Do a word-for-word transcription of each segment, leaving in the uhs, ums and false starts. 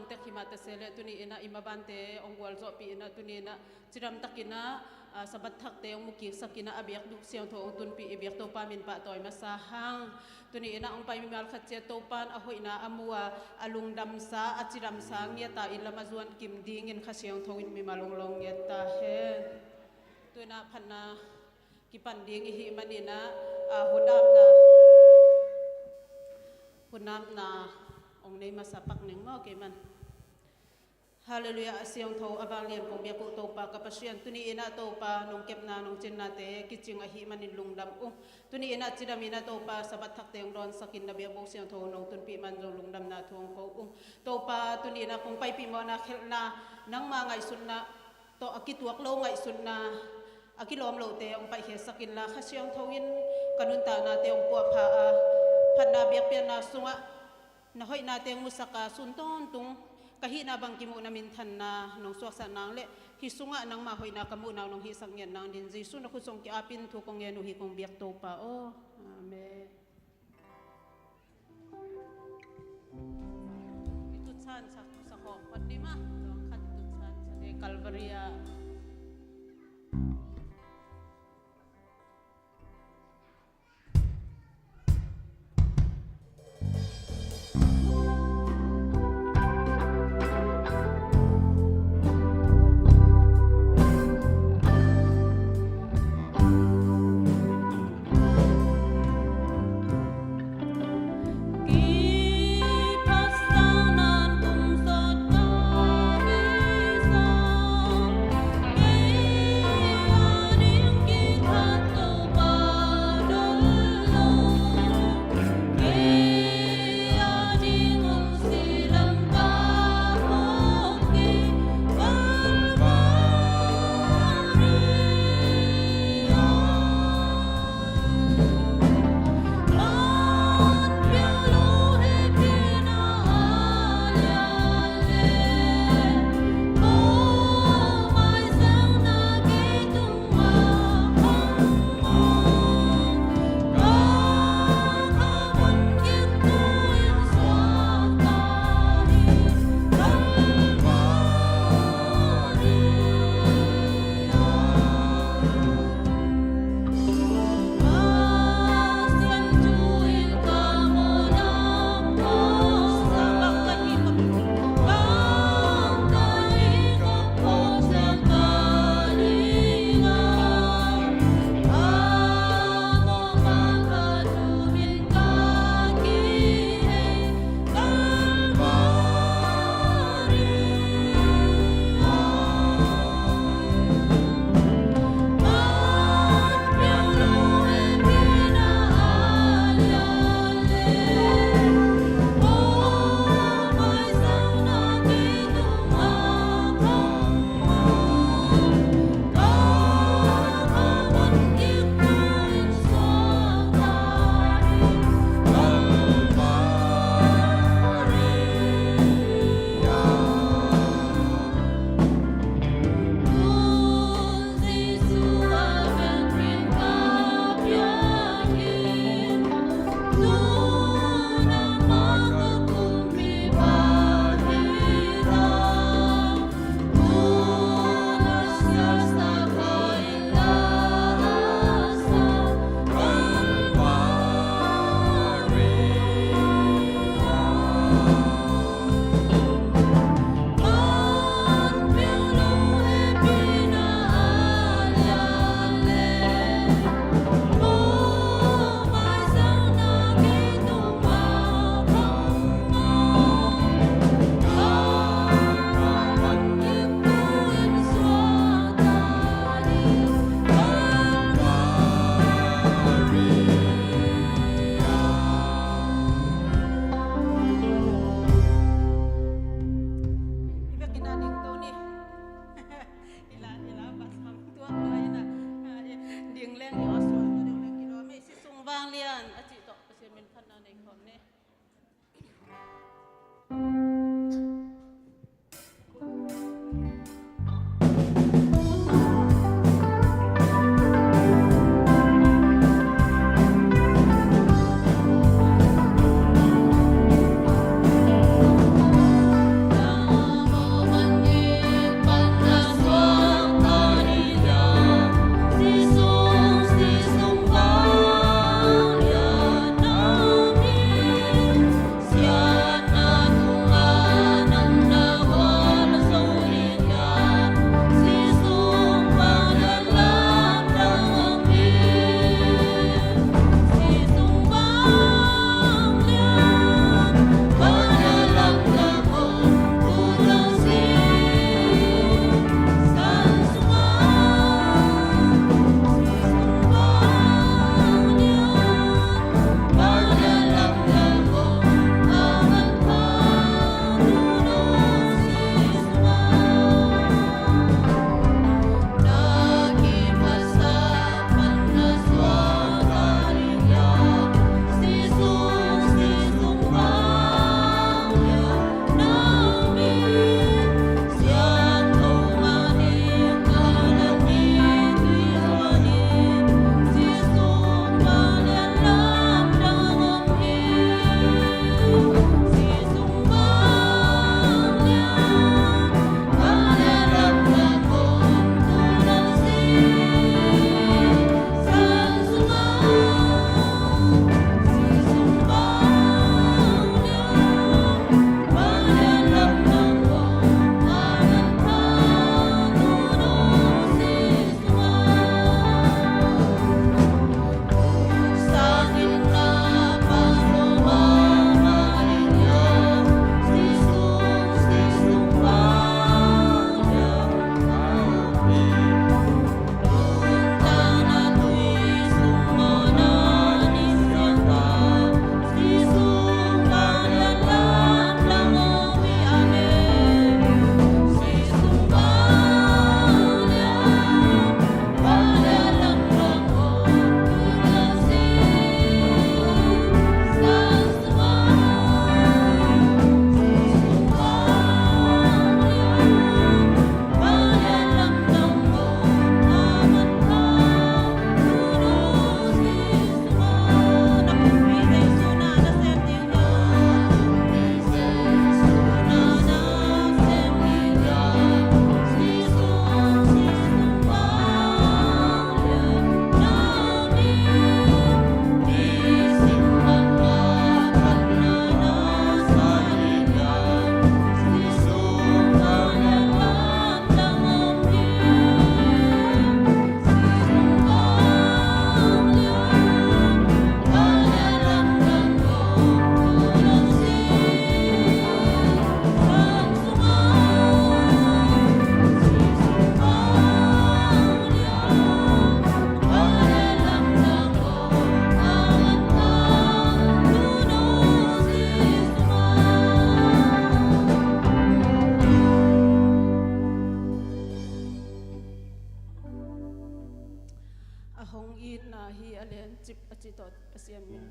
Tek himah ta se leh tuni in ah i mabante hong gualzawhpih in ah tuni in ah cidam takin ah, ah, Sabbath thakte hong mukiksak in ah a biakbuk siangtho hong tunpih i biak Topa min pahtawi masa hang. Tuni in ah hong pai mimal khat ciat Topa in a hoihna a mu a, a lungdamsa, a cidamsa ngiat a, inn lam a zuan kim dingin Kha Siangtho in mimal hong lawng ngiat ta hen. Tu in ah phatna kipan ding i hih manin ah, ah, hun apna, hun apna hong nei masa pak ning maw kei man. Halleluiah, a siangtho a vanglian kong biak uh Topa ka Pasian, tuni in ah Topa nong kepna nong cinnate kicing ahih manin lungdam ung. Tuni in ah cidam in ah Topa Sabbath thakte hong dawnsakin na biakbuk siangtho nong tunpih man zong lungdamna thu hong ko ung. Topa tuni in ah kong paipih mawhna khelhna, nangma ngaihsutna tawh a kituak lo ngaihsutna, a kilawm lote hong paihkhiatsak inla Kha Siangtho in ka nuntaknate hong puahpha a, phatna biakpiakna sungah na hoihnate hong musak a, sun tawntung ka hihna bang kimuhna minthanna nong suaksak nang le hih sungah nangma hoihna ka muhna nong hihsak ngiat nang dingin Jesu na khut sung ki-apin thu kong ngen uh hi kong biak Topa aw. Amen. I tutsan sa, sa khawk pan ni mah. Khat tutsan sa de Calvary ah.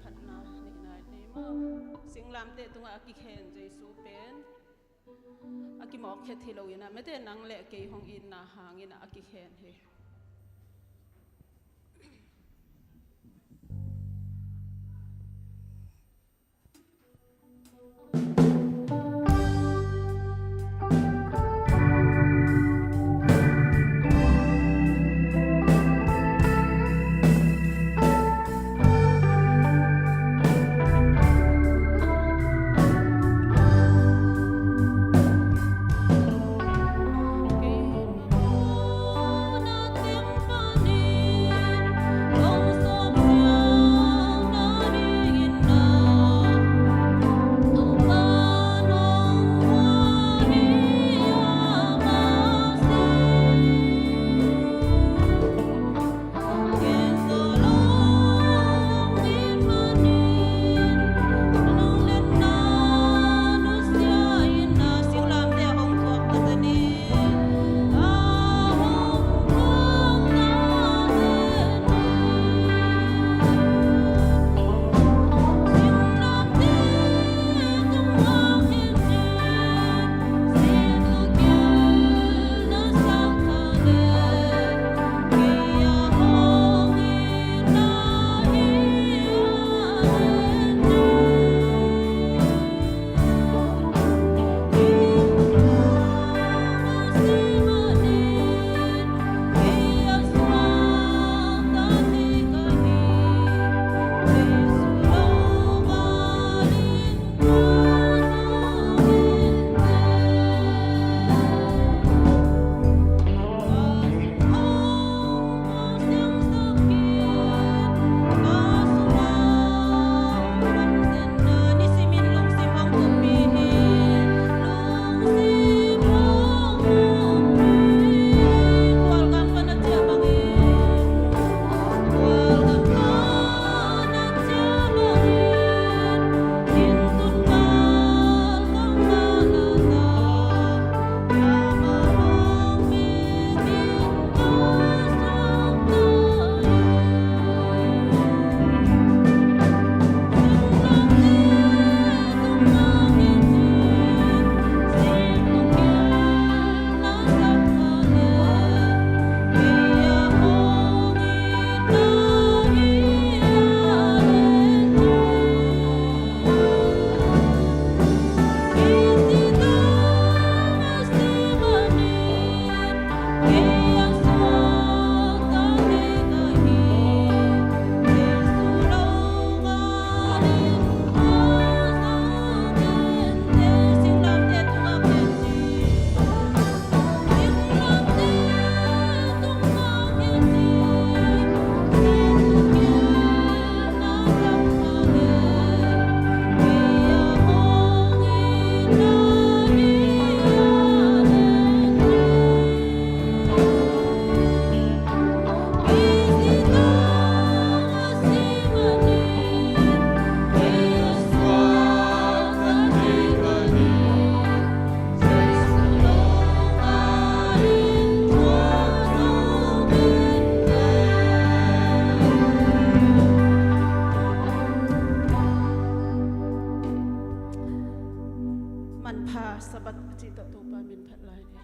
Khatna, nihna, nihna. Singlamteh tungah a kikhen Jesu pen a kimawk khet hi lo in ah, mete nang le kei hong itna hangin ah a kikhen hi. Manpha Sabbath a cih tawh Topa min phat lai ni.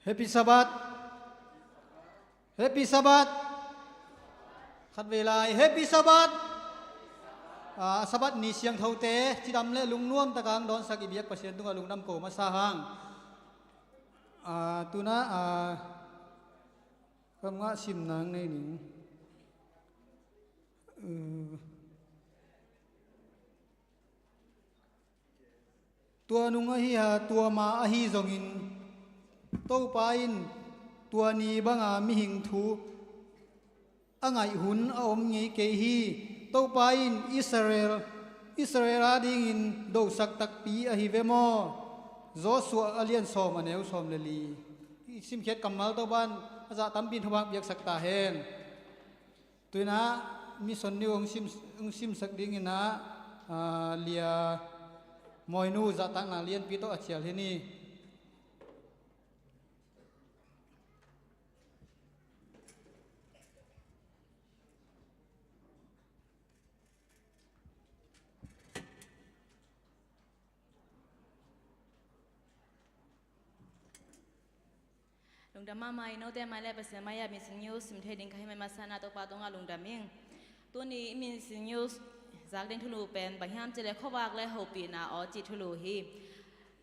Happy Sabbath. Happy Sabbath. Khat vei lai, Happy Sabbath. Ah, Sabbath ni siangthote cidam le lungnuam taka ang dawnsak i biak Pasian tungah lungdam ko masa hang. Ah, tuna, ah, kam ngah sim nang nei ning. Uh, Tua nung ahi a, tua ma ahi zongin, Topa in tua ni banga mihing thu a ngaih hun a om ngei kei hi. Topa in Israel, Israel adingin dosak takpi ahi ve maw? Joshua a lian sawm, a neu sawm le li. I simkhiat kammal Topa in a zah tampi in thupha biaksak ta hen. Tuinah mission ni hong sim, hong simsak dinginah, ah, Lia Mawinu zahtakna lianpi tawh a cial hi ni. Lungdam mahmah ing. Note mai le Pasian mai-ah Mission News sim thei ding ka hih manin masa-in Topa tungah lungdam ing. Tuni Mission News zak ding thulu pen bang hiam cih leh khuavak le hopihna aw cih thulu hi.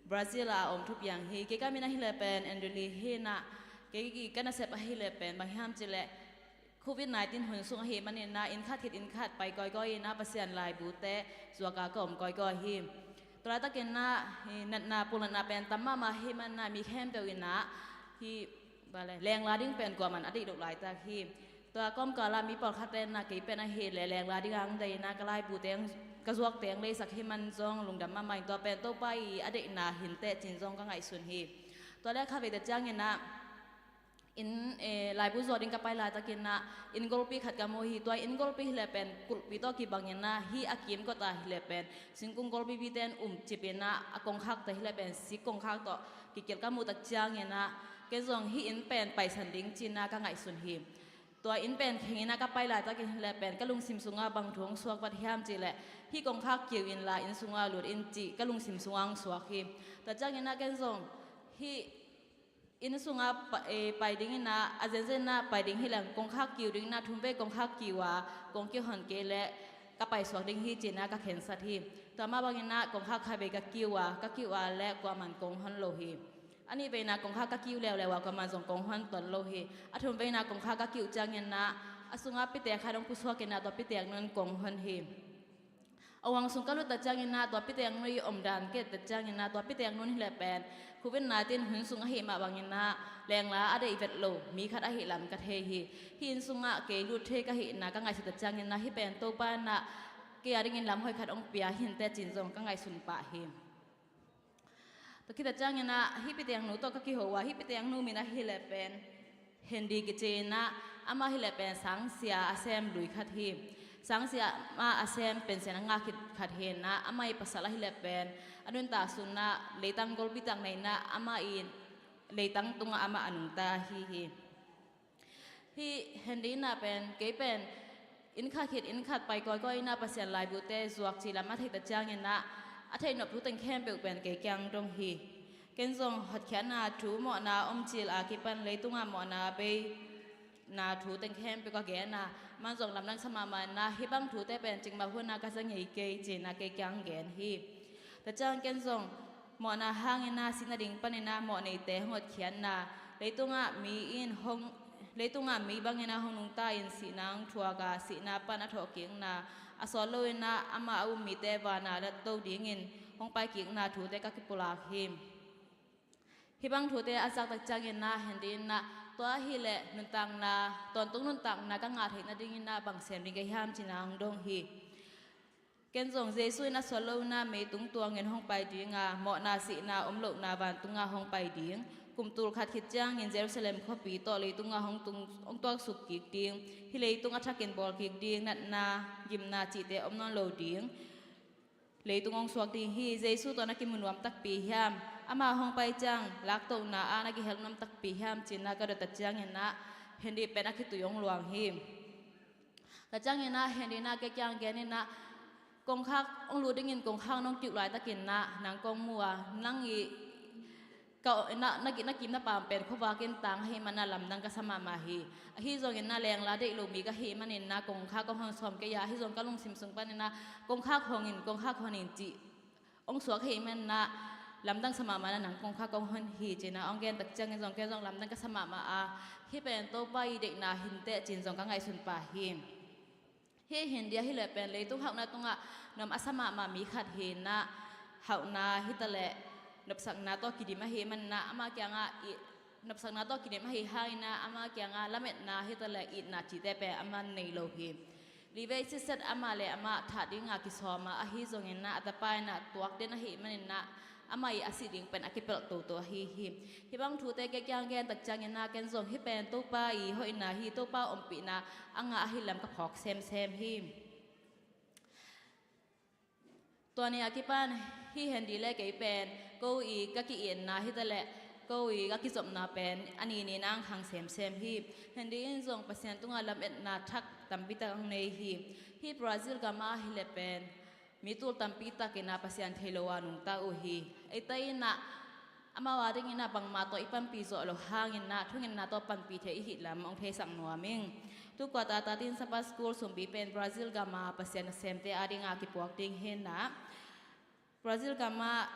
Brazil ah a om thupiang hi. Kei ka min ahih leh pen Andrew Lee hi-in ah, kei ka nasep ahih leh pen bang hiam cih leh Covid nineteen hun sung ahih manin ah, inn khat khit inn khat pai kawikawi in ah, Pasian laibute zuak a ka om kawikawi hi. Tua laitakin ah, hi natna, pulnatna pen tam mahmah ahih manin ah, mi khempeuh in ah, hi, bale, lengla ding pen kuaman a deih loh laitak hi. Tua kawmkal ah mi pawlkhat in ah, kei pen ahih leh lengla ding ang deih in ah, ka laibute ang, ka zuakte ang leisak ahih man zong lungdam mahmah ing. Tua pen Topa i a deihna hi inteh ci-in zong ka ngaihsun hi. Tua leh khat vei ta ciangin ah, inn, eh, laibu zuak ding ka pai laitakin ah, inn golpi khat ka mu hi. Tua inn golpi hi leh pen kulhpi tawh kibangin ah, hih a kimkot ah hi leh pen singkung golpipite in umcip in ah, a kongkhakte hi leh pen sik kongkhak tawh kikilh ka muh tak ciangin ah, ken zong hih inn pen paisan ding ci-in ah ka ngaihsun hi. Tua inn pen kheng in ah ka pai laitakin hi leh pen ka lungsim sungah bang thu hong suak vat hiam cih leh, hih kongkhak kiu inla inn sungah lut in cih ka lungsim sungah hong suak hi. Tua ciangin ah ken zong hih inn sungah pa-, eh, pai dingin ah, a zenzen ah pai ding hi leng, kongkhak kiu dingin ah, thumvei kongkhak kiu a, kong kihon kei leh ka paisuak ding hi ci-in ah ka khensat hi. Tua mah bangin ah kongkhak khat vei ka kiu a, ka kiu a leh kuaman kong hon lo hi. A nihveina kongkhak ka kiu leuleu a, kuaman zong kong hon tuan lo hi. A thumveina kongkhak ka kiu ciangin ah, a sungah pitek khat hong pusuak in ah, tua pitek nu in kong hon hi. A huang sung ka lut ta ciangin ah, tua pitek nu i omdan ka et ta ciangin ah, tua pitek nu in hi leh pen Covid nineteen hun sung ahih mah bangin ah, lengla a deih vet lo mi khat ahih lam ka thei hi. Hih inn sungah kei lut thei ka hihna ka ngaihsut ta ciangin ah, hih pen Topa in ah kei a dingin lam hoih khat hong pia hi inteh ci-in zong ka ngaihsun pah hi. Tua khit ta ciangin ah, hih pitek nu tawh ka kiho a, hih pitek nu min ahih leh pen Hendy kici in ah, amah hi leh pen sangsia a sem lui khat hi. Sangsia amah a sem pension a ngah khit khat hi in ah, amah i pasal ahih leh pen a nuntak sun ah leitang golpi tak nei in ah, amah i leitang tungah amah a nungta ahi hi. Hih Hendy in ah pen, kei pen inn khat khit inn khat pai kawikawi in ah, Pasian laibute zuak cih lam a theih ta ciangin ah, a theih nop thu teng khempeuh pen kei kiang dong hi. Ken zong hotkhiatna thu, mawhna om cil a kipan leitungah mawhna beina thu teng khempeuh ka gen a, aman zong lamdang sa mahmah in ah, hih bang thute pen cikmah hun ah ka za ngei kei ci-in ah kei kiang gen hi. Tua ciang ken zong mawhna hangin ah sih nading panin ah mawhneite hong hotkhiatna, leitungah mi in hong, leitungah mi bangin ah hong nungta in sihna hong thuak a, sihna pan a thawhkikna, a sawt loin ah amah a um mite van ah latto dingin hong paikikna thute ka kipulak hi. Hih bang thute a zak tak ciangin ah Hendy in ah, tua ahih leh nuntakna, tawntung nuntakna ka ngah theih nadingin ah bang sem ding ka hiam ci-in ah hong dong hi. Ken zong Jesu in a sual lo in ah meitung tuangin hong pai ding a, mawhna sihna om lohna vantungah hong pai ding. Kum tul khat khit ciangin Jerusalem khuapi tawh leitungah hong tung, hong tuaksuk kik ding. Hih leitung a thakin bawl kik ding, natna, gimna cihte om nawn lo ding. Leitung hong suak ding hi. Jesu tawh na kimu nuam takpi hiam? Amah hong pai ciang laktohna ah na kihel nuam takpi hiam ci-in ah ka dot ta ciangin ah Hendy pen a khitui hong luang hi. Tua ciangin ah Hendy in ah kei kiang gen in ah, kongkhak hong lut dingin kongkhak nong kiuh laitakin ah nang kong mu a, nang i ka, na, na, na kim na pam pen khuavak in tang ahih manin ah lamdang ka sa mahmah hi. Ahi zongin ah lengla deih lo mi ka hih manin ah kongkhak kong hong sawm kei a, ahi zong ka lungsim sung panin ah kongkhak hong in, kongkhak hong in cih hong suak ahih manin ah lamdang sa mahmah na, nang kongkhak kong hong hi ci-in ah hong gen tak ciangin zong ken zong lamdang ka sa mahmah a, hih pen Topa i deihna hi inteh ci-in zong ka ngaihsun pah hi. Hih Hindi ahih leh pen leitung hauhna tungah nuam a sa mahmah mi khat hi-in ah, hauhna hi ta leh nopsakna tawh kidim ahih manin ah amah kiangah i, nopsakna tawh kidim ahih hangin ah amah kiangah lametna hi ta leh itna cihte pen amah nei lo hi. Livei sitset amah le amah thah dinga kisawm a, ahi zongin ah a tapa in ah tuak den ahih manin ah amah i a sih ding pen a kipelh toto ahi hi. Hih bang thute kei kiang gen tak ciangin ah ken zong hih pen Topa i hoihna hi, Topa ompihna a ngah ahih lam ka phawk semsem hi. Tua ni a kipan hih Hindi le kei pen ko i ka ki-itna hi ta leh ko i ka kizopna pen a ni ni nang khang semsem hi. Hindi in zong Pasian tungah lametna thak tampi tak ang nei hi. Hih Brazil gam ah hi leh pen mi tul tampi tak in ah Pasian thei lo a nungta uh hi. Eite in ah amau a dingin ah bangmah tawh i panpih zawh loh hangin ah thungetna tawh panpih thei i hih lam hong theisak nuam ing. Tu kuata tatin Sabbath School sumpi pen Brazil gam ah Pasian nasemte a dinga kipuak ding hi-in ah, Brazil gam ah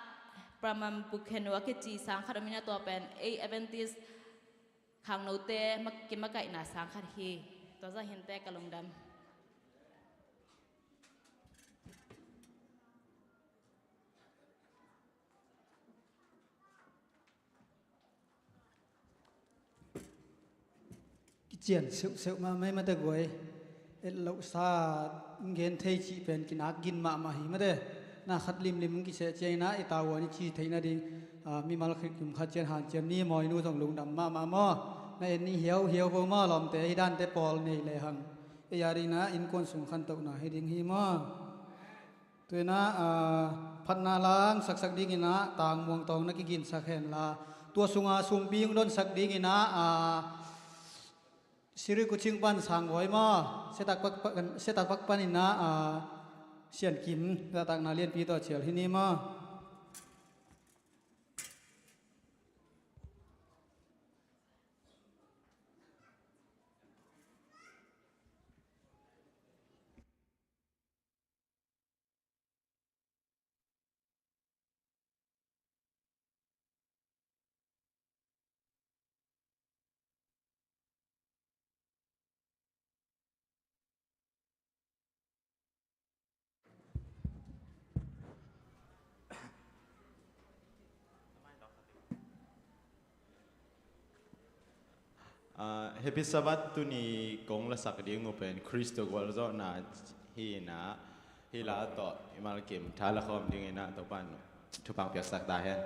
Pernambucano a kici sang khat om in ah tua pen ei Adventist khangnote ma-, kimakaihna sang khat hi. Tua zah hi inteh, ka lungdam. Kician seuhseuh mahmah hi mate guai. Et loh sa, gen thei cih pen kinak gin mahmah hi mate. Na khat limlim kiseh ciangin ah i tavuan i ci theih nading, ah, mimal khit kim khat cian hanciam ni maw, i nu zong lungdam mahmah maw. Na en ni hiauhiau vo maw, lawmte hi dante pawl nei lehang ei a dingin ah innkuan sung khantohna hi ding hi maw. Tu-in ah, ah, phatna la hong saksak dingin ah Tang Muang Tawng na kiginsak hen la, tua sunga sumpi hong donsak dingin ah, ah, Sri Kuching pan Sang Voi maw, Setak Pak pan, Setak Pak panin ah, ah, Sian Kim zahtakna lianpi tawh cial hi ni maw. Ah, Happy Sabbath tuni kong lasak ding uh pen Khristo gualzawhna hi-in ah, hih la tawh i malkim tha lakhawm dingin ah Topa'n thupha piaksak ta hen.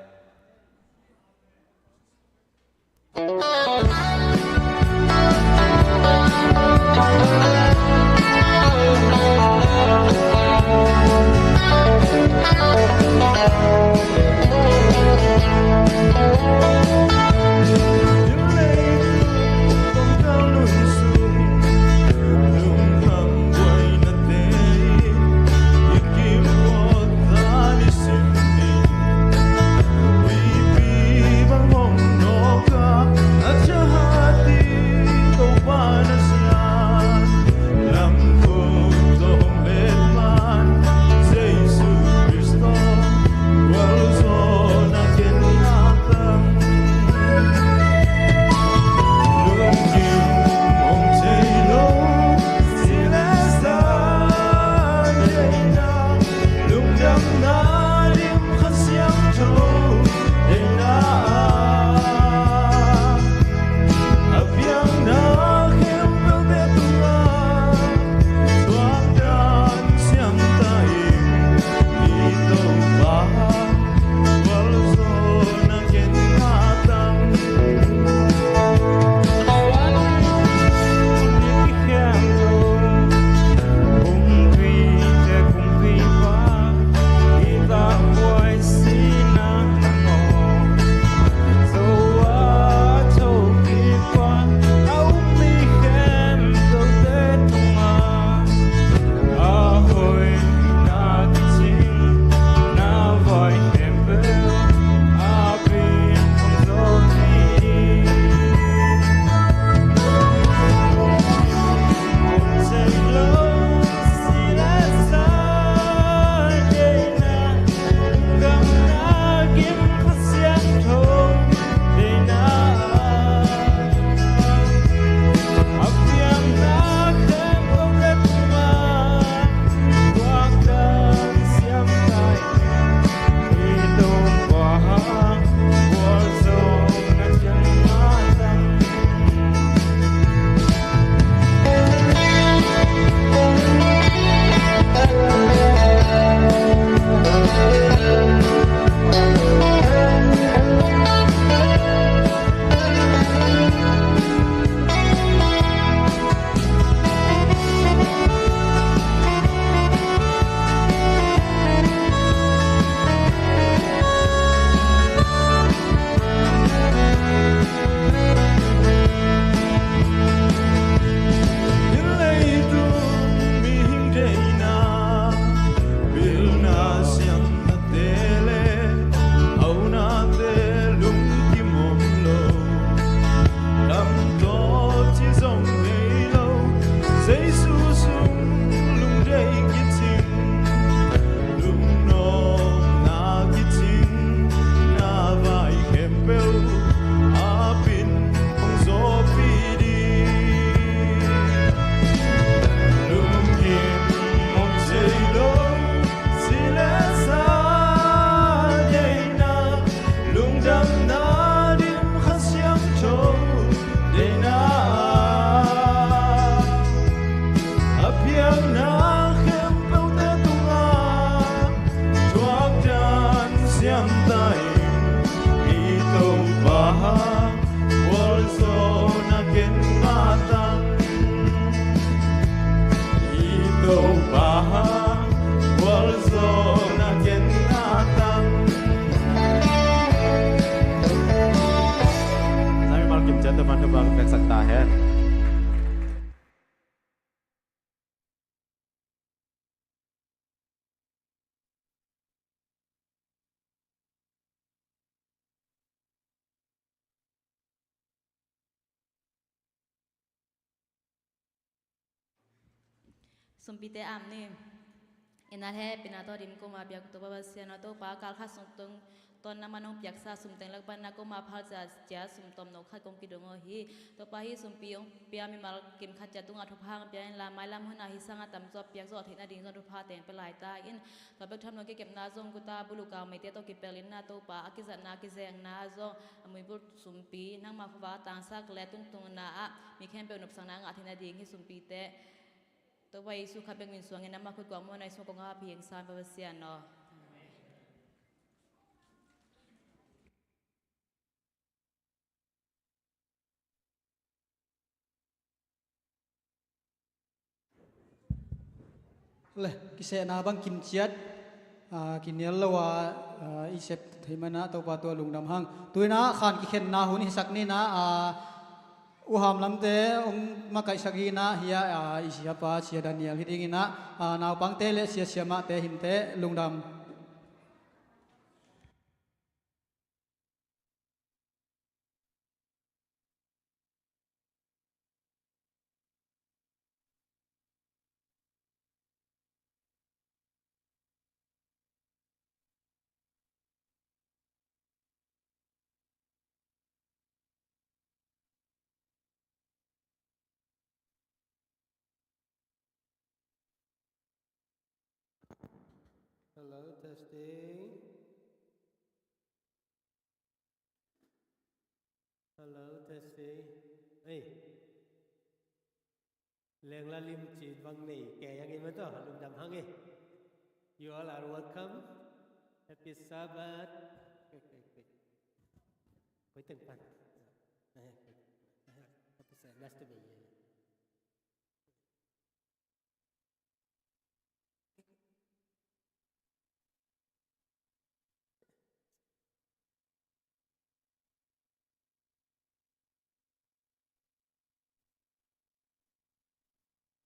Sumpite am ni. Ina he pina tawh dim koma piak Topa Pasian aw, Topa kal khat sung tung tawn na man hong piaksa sum teng lak pan na koma phal cia cia sum tawm no khat kong kidong aw hi. Topa hi sumpi hong pia mimal kim khat cia tungah thupha hong pia in la mailam hun ah hi sanga tam zawh piak zawh theih nading zong thupha teng pia lai ta in. Tua bek tham lo kikepna zong guta bulukau meite tawh kipelh in na Topa a kizatna a kizengna zong a muibul sumpi nangma khuavak a tangsak le tungtungna ah mi khempeuh nopsakna a ngah theih nading hi sumpite Topa Jesu khat bek min suangin amah khut kuang muan a i sung kong a phieng san Pasian aw. Le, kisehna bang kim ciat, ah, kinial lo a, ah, i sep thei mana Topa tua lungdam hang. Tuina khan kikhenna hun hisak nina, ah, uham lamte ong makaihsak hina hia, ah, i siapa sia Daniel hi dingina, ah, naupangte le sia siamahte hinte lungdam. Hello, testing. Hello, testing. Hey. Lengla lim cit bang nei kei ang i ma tawh lungdam hang e. You all are welcome. Happy Sabbath. Koi teng pan. Happy Sabbath. Nice to meet you.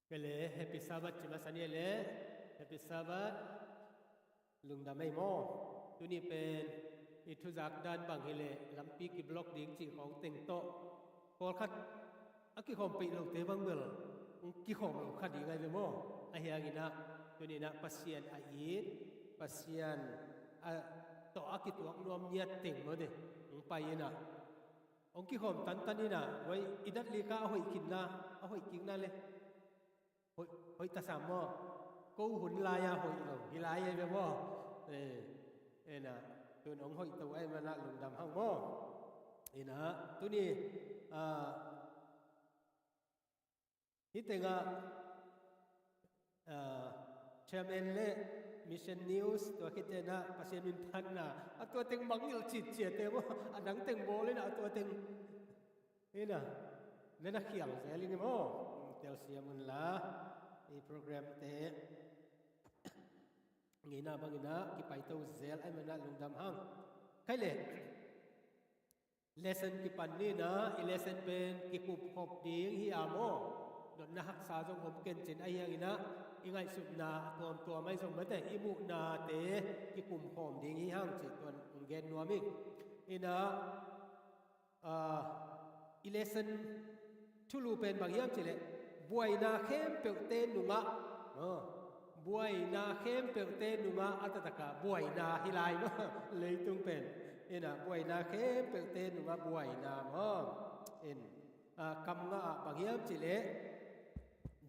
Kei le Happy Sabbath ci masa ni le Happy Sabbath. Lungdam ei maw. Tuni pen i thuzak dan bang hileh lampi kiblock ding cih khawng teng tawh pawlkhat a kikhawm peih lote bang bel kikhawm lo kha ding ai ve maw. Ahi hanginah tuninah Pasian a it, Pasian a tawh a kituak nuam niat teng mawte hong pai inah hong kikhawm tantan inah i dat lika a hoih kikna, a hoih kikna le hoih, hoih tasam maw? Ko hun lai-a hoih lo hi lai ei ve maw? Eh, ena tun hong hoih to ai mana lungdam hang maw? Ena tuni, ah, hih tengah, ah, chairman le Mission News tua khit tenah Pasian min phatna a tua teng mangngilh citciate maw? A dang teng bawl inah a tua teng Ina, nana khial zel in maw? Telsiam unla, i programte ngeina bangina kipaito zel ai mana lungdam hang. Khai le, lesson kipan nina, i lesson pen kikup khop ding hi a maw? Dotna haksa zong om kencin ahi hangina, i ngaihsutna tuamtuam ai zong mate, i muhnate kikum khawm ding hi hang cih tuan gen nuam ing. Ina, Ah, i lesson thulu pen bang hiam cihleh buaina khempeuhte nungah, ah, buaina khempeuhte nungah a taktakah buaina hi lai maw? Leitung pen inah buaina khempeuhte nungah buaina maw? In, ah, kam ngah ah bang hiam cihleh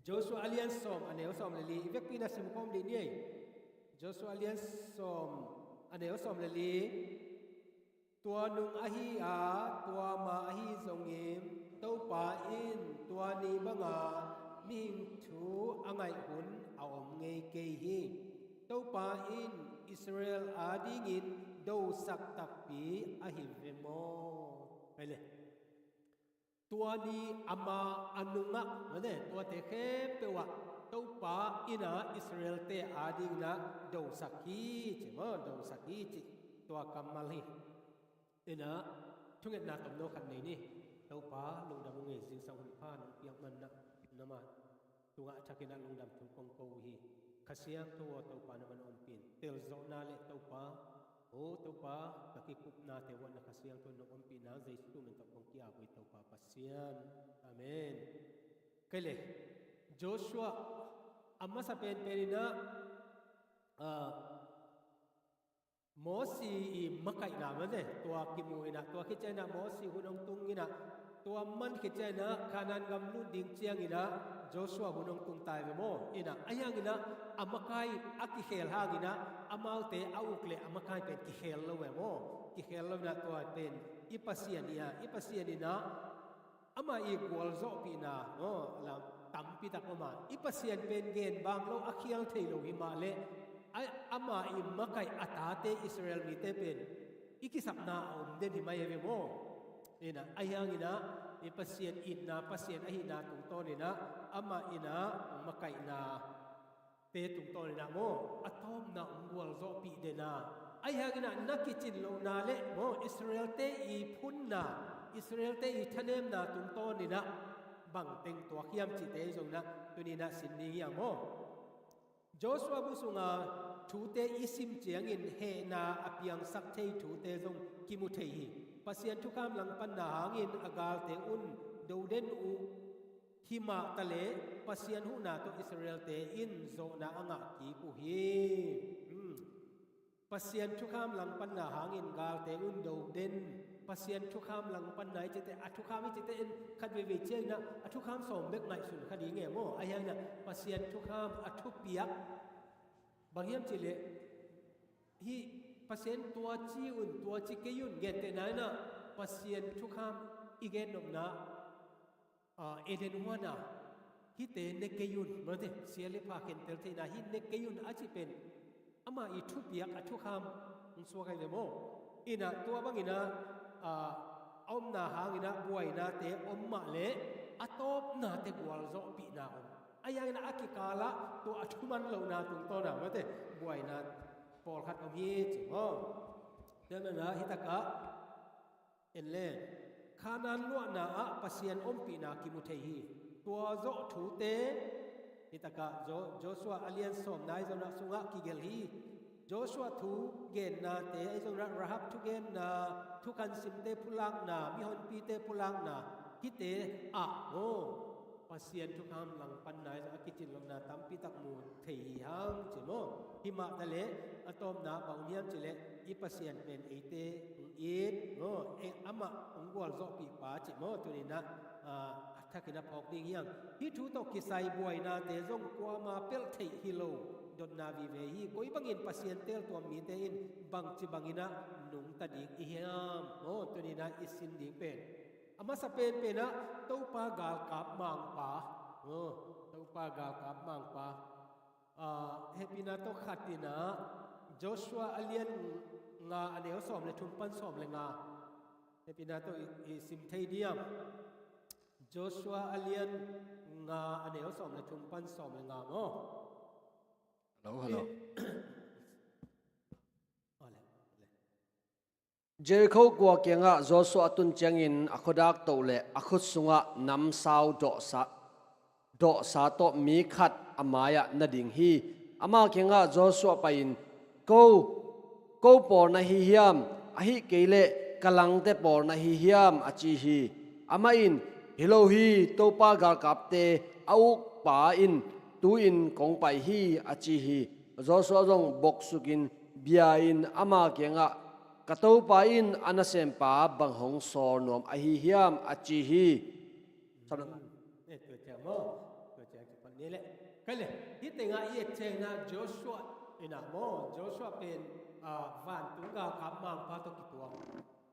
Joshua a lian sawm a neu sawm le li i vekpi na simkhawm dih ni ei. Joshua a lian sawm a neu sawm le li. Tua nung ahi a, tua ma ahi zongin Topa in tua ni banga mihing thu a ngaih hun a om ngei kei hi. Topa in Israel adingin dosak takpi ahi ve maw? Tua ni ama a nungah mane tuate khempeuh ah Topa inah Israelte adingin ah dosak hi ci maw, dosak hi ci tua kammal hi. Inah thungetna tomno khat nei ni. Topa lungdam ung ei, zingsang hun pha nong piak manah na man tungah a thakin a lungdam thu kong ko uh hi. Kha Siangtho aw Topa na man ompih in. Telzawhna le Topa, aw Topa, ka kikupnate uh ah na Kha Siangtho nong ompih nang Jesu min tawh kong ki-ap uh hi Topa Pasian. Amen. Kei le Joshua A masa penpen inah, ah, Mosi i makaihna mate, tua kimu inah, tua khit ciang inah Mosi hun hong tung inah, tua man khit ciang inah Kanaan gam lut ding ciang inah Joshua hun hong tung tai ve maw. Inah, ahi hang inah a makai a kikhel hang inah amaute a uk le a makai pen kikhel lo ve maw. Kikhel lo inah tua pen i Pasian hi a, i Pasian inah ama i gualzawhpihna, no, lam tampi tak om a. I Pasian pen gen bang lo, a khial thei lo hi mah leh, a, ama i makaih a tate Israel mite pen i kisapna a om den hi mai hi ve maw. Inah, ahi hang inah, i Pasian itna, Pasian ahihna tungtawn inah, ama inah makaihna te tungtawn inah maw, a tawpna hong gualzawhpih den a. Ahi hang inah na kicin lohna le maw, Israel-te i phunna, Israel-te i thanemna tungtawn inah bang teng tuak hiam cihte zong inah tuni inah sin ding hi hang maw. Joshua bu sunga thute i sim ciangin hehna a piangsak thei thute zong kimu thei hi. Pasian thukham langpanna hangin a galte un do den uh, hi mah ta leh Pasian huhna tawh Israel-te in zawhna a ngah kik uh hi. Hmm. Pasian thukham langpanna hangin galte un do den. Pasian thukham langpanna i cite, a thukham i cite in khat veivei ciang inah a thukham sawm bek ngaihsun kha ding e maw. Ahi hang inah Pasian thukham a thupiak bang hiam cih leh, hih Pasian tua ci un, tua ci kei un, gentehna inah Pasian thukham i gen nopna, ah, Eden huana, hihte ne kei un, mate, sia le pha khentel theihna, hih ne kei un a cih pen ama i thupiak, a thukham hong suak ahi ve maw. Inah tua bang inah, ah, a omna hang inah buainate om mah leh a tawpnate gualzawhpihna om. Ahi hang inah a kikalah tua a thuman lohna tungtawn ah, mate, buaina pawlkhat om hi ci maw. Tua manin ah hih takah en le, Kanaan luahna ah Pasian ompihna kimu thei hi. Tua zawh thute hih takah Jo-, Joshua a lian sawmna i zonna sungah kigelh hi. Joshua thu gennate i zonna, Rahab thugenna, thukan simte pulakna, mihonpite pulakna, hihte ah maw, Pasian thukham langpanna i zonna a kicin lohna tampi tak mu thei hi hang ci maw. Hi mah ta leh a tawpna bang hiam cih leh i Pasian pen eite hong it maw, e, amah hong gualzawhpih pa ci maw. Tuni inah, ah, a thakin a phawk ding hi hang. Hih thu tawh kisai buainate zong kuama pelh theih hi lo dotna vive hi. Koi bangin Pasian teeltuam mite in bangci bang inah nungta ding i hiam maw. Tuni inah i sin ding pen a masa penpen ah Topa galkap mangpa. Oh, Topa galkap mangpa. Ah, hehpihna tawh khat inah Joshua a lian nga a neu sawm le thum pan sawm le nga. Hehpihna tawh i, i sim thei diam. Joshua a lian nga a neu sawm le thum pan sawm le nga maw. Hello, hello. Eh. Ole, ole. Jericho khua kiangah Joshua a tun ciangin a khuadak toh le a khut sungah namsau dawhsa, dawhsa tawh mi khat a mai-ah na ding hi. Ama kiangah Joshua pai-in, "Ko, ko pawl na hi hiam? Ahih kei leh ka langte pawl na hi hiam?" a ci hi. Amah in, "Hi lo hi, Topa galkapte a ukpa in tu-in kong pai hi," a ci hi. Joshua zong boksukin bia-in ama kiangah, "Ka Topa in a nasempa bang hong sawl nuam ahi hiam?" a ci hi. Eh, tua ciang maw? Tua ciang kipan ni leh. Kai leh, hih tengah i et ciangin ah Joshua inah maw, Joshua pen, ah, vantung galkap mangpa tawh kituak.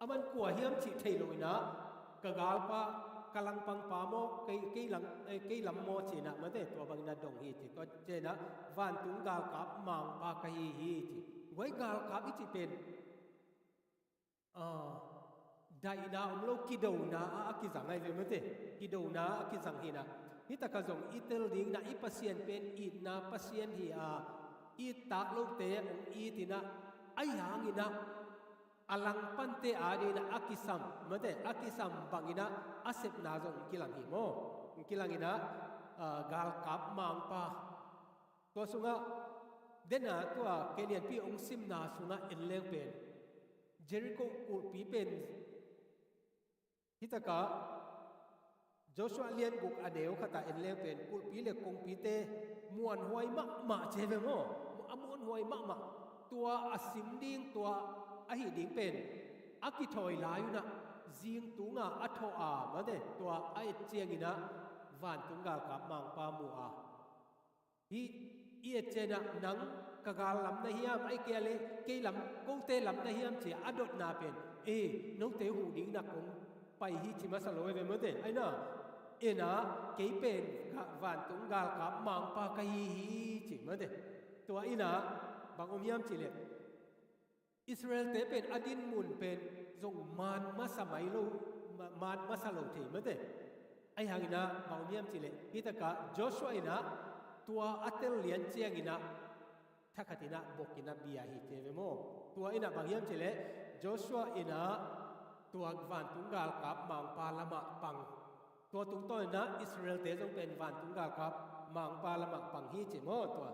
Aman kua hiam cih thei lo inah, ka galpa, ka langpangpa maw, kei, kei lang, eh, kei lam maw ci inah, mate, tua bang inah dong hi ci, tua ci inah vantung galkap mangpa ka hi hi ci. Guai galkap i cih pen, ah, daihna om lo, kidona ah a kizang ahi ve, mate, kidona ah a kizang hi inah. Hih takah zong i tel ding inah, i Pasian pen itna Pasian hi a, it tak lote hong it inah, ahi hang inah a langpante a ding inah a kisam, mate, a kisam bang inah a sepna zong hong kilang hi maw. Hong kilang inah, ah, galkap mangpa. Tua sungah, den a tua kei lianpi hong simna sungah en leng pen, Jericho kulhpi pen hih takah Joshua lian guk a neu khatah en leng pen kulhpi le kongpite muanhuai mahmah ci hi ve maw? A muanhuai mahmah. Tua a sim ding, tua ahi ding pen a kithawi lai unah zing tunga a thawh a, mate, tua a et cianginah vantung galkap mangpa mu a, hih i et cianah nang ka gal lam na hiam, ahih kei leh kei lam, kote lam na hiam ci-a a dotna pen, e, note huh dingin ah kong pai hi ci masa lo hi ve mate. Aina, ena, kei pen ga-, vantung galkap mangpa ka hi hi ci mate. Tua ina bang om hiam cih leh Israelte pen a dinmun pen zong man masa mai lo, ma-, man masa lo thei mate. Ahi hangin ah bang om hiam cih leh, hih takah Joshua in ah tua a tel lian ciangin ah thakhat in ah bok in ah bia hi ci ve maw? Tua in ah bang hiam cih leh Joshua in ah tua vantung galkap mangpa lamah pang. Tua tungtawn in ah Israelte zong pen vantung galkap mangpa lamah pang hi ci maw? Tua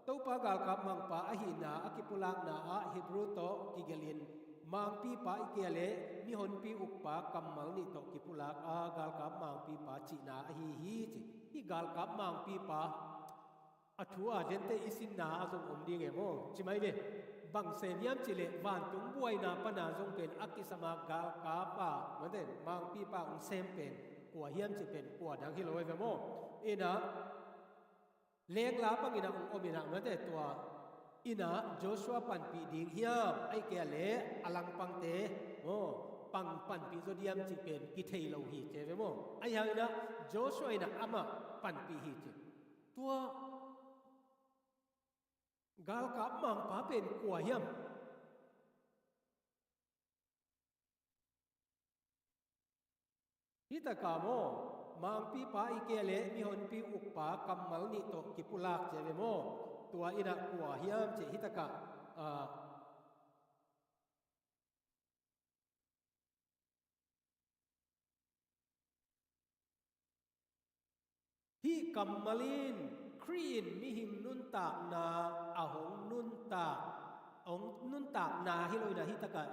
Topa galkap mangpa ahihna a kipulakna ah Hebrew tawh kigelhin, mangpipa i kei leh mihonpi ukpa kammal nih tawh kipulak a galkap mangpipa cihna ahi hi ci. Hih galkap mangpipa a thu a gente i sinna ah zong om ding e maw? Ci mai ve. Bang sem hiam cih leh vantung buaina pana zong pen a kisama galkapa, mate, mangpipa hong sem pen kua hiam cih pen kua dang hi lo hi ve maw? Ina, lengla bangin ah hong om in ah, mate, tua ina Joshua panpih ding hiam, ahih kei leh a langpangte maw, pang panpih zaw diam cih pen kithei lo hi ci ve maw? Ahi hangin ah Joshua in ah amah panpih hi ci. Tua galkap mangpa pen kua hiam? Hih takah maw, mangpipa i kei leh mihonpi ukpa kammal nih tawh kipulak ci ve maw? Tua in ah kua hiam cih hih takah, ah, hih kammal in Khrih in mihing nuntakna a hong nuntak, a hong nuntakna hi lo in ah hih takah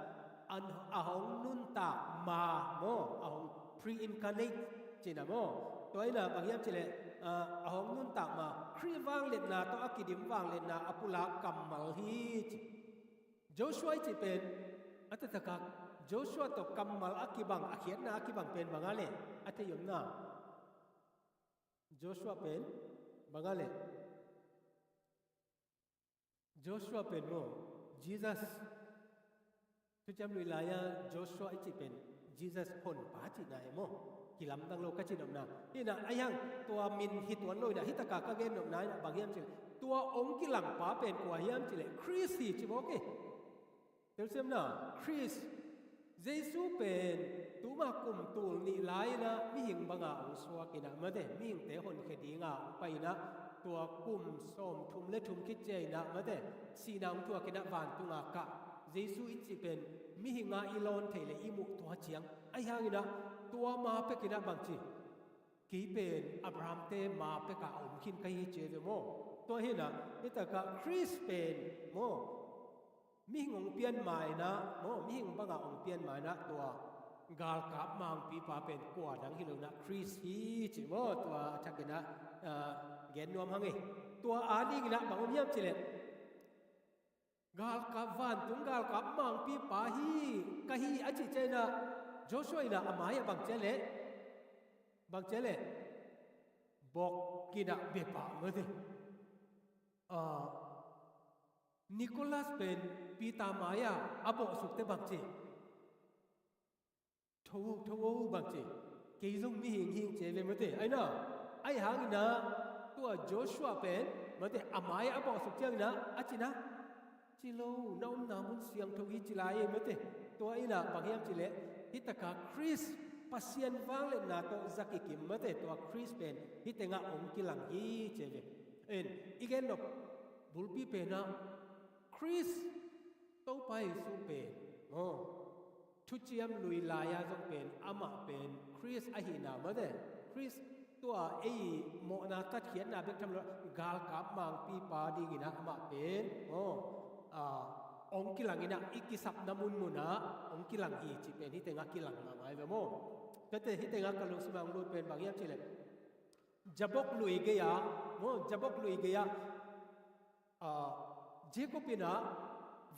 a hong nuntak ma maw, a hong pre-incarnate cihna maw? Tua in ah bang hiam cih leh, ah, a hong nuntak ma, Khrih vangliatna tawh a kidim vangliatna a pulak kammal hi ci. Joshua i cih pen a taktakah Joshua tawh kammal a kibang, a khiatna a kibang pen bang a leh a thei om na? Joshua pen bang a leh? Joshua pen maw, Jesus. Thuciam Lui lai-a Joshua i cih pen Jesus honpa cihna e maw? Kilamdang lo ka cih nopna. Hi in ah, ahi hang tua min hi tuan lo in ah, hih takah ka gen nopna in ah bang hiam cih leh, tua hong kilangpa pen kua hiam cih leh Khrist hi ci mawk hi. Telsiamna, Khrist, Jesu pen tuma kum tul nih lai-in ah mihing banga hong suak in ah, mate, mihingte honkhia dinga hong pai in ah, tua kum sawmthum le thum khit ciang in ah, mate, sihna hong thuak in ah vantunga kah. Jesu i cih pen mihinga i lawn theih leh i muh tua ciang. Ahi hangin ah tua ma pek in ah bangci, kei pen Abraham-te ma pekah a om khin ka hi ci ve maw? Tua hi in ah hih takah Khrist pen maw, mihing hong pian ma in ah maw, mihing banga hong pian ma in ah tua galkap mangpipa pen kua dang hi lo in ah Khrist hi ci maw? Tua a thak in ah, ah, gen nuam hang e. Tua a ding in ah bang om hiam cih leh, galkap, vantung galkap mangpipa hi ka hi a cih ciang in ah Joshua in ah a mai-ah bang ci a leh, bang ci a leh, bok in ah bia pah mate. Ah, Nicholas pen Peter mai-ah a bawhsuk teh bang ci, tho, tho, bang ci, kei zong mihing hing ci ve mate. Aina, ahi hangin ah tua Joshua pen mate, a mai-ah a bawhsuk ciangin ah a ci na, ci lo, na omna mun siangtho hi ci lai e mate. Tua in ah bang hiam cih leh, hih takah Khrist, Pasian vangliatna tawh za kikim mate, tua Khrist pen hih tengah hong kilang hi ci ve. En, i gen nop bulpi pen ah Khrist, Topa Jesu pen maw, Thuciam Lui lai-a zong pen amah pen Khrist ahihna mate, Khrist tua ei mawhna tatkhiatna bek tham lo, galkap mangpipa dingin ah amah pen maw, a, hong kilang in ah, i kisapna munmun ah hong kilang hi cih pen hih tengah kilang mahmah hi ve maw. Tua teh hih tengah ka lungsim ah hong lut pen bang hiam cih leh, Jabok lui gei-ah, maw, Jabok lui gei-ah, ah, Jacob in ah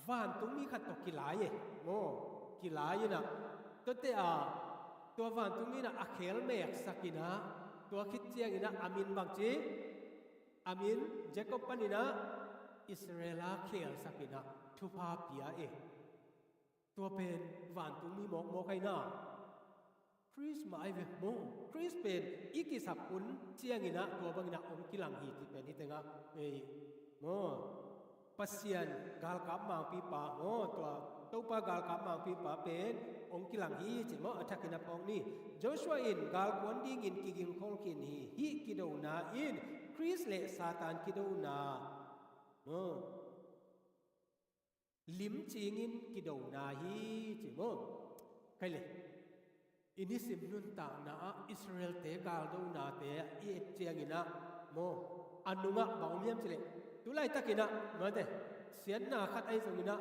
vantungmi khat tawh kilai e, maw, kilai in ah, tua teh ah, tua vantungmi in ah a khel meksak in ah, tua khit ciangin ah a min bang ci, a min Jacob panin ah Israel a khelsak in ah thupha pia e. Tua pen vantungmi mawkmawk ahi na. Khrist mah ahi ve maw. Khrist pen i kisap hun ciangin ah tua bangin ah hong kilang hi cih pen hih tengah, ei, maw, Pasian galkap mangpipa maw, tua Topa galkap mangpipa pen hong kilang hi cih maw, a thakin a phawk ni. Joshua in galkuan dingin kigingkhol khin hi. Hih kidona in Khrist le Satan kidona, maw, limcingin kidona hi ci maw. Kei le, i nisim nuntakna ah Israelte galdonate i et ciangin ah maw, a nungah bang om hiam cih leh, tu laitakin ah, mate, siatna khat ahi zongin ah,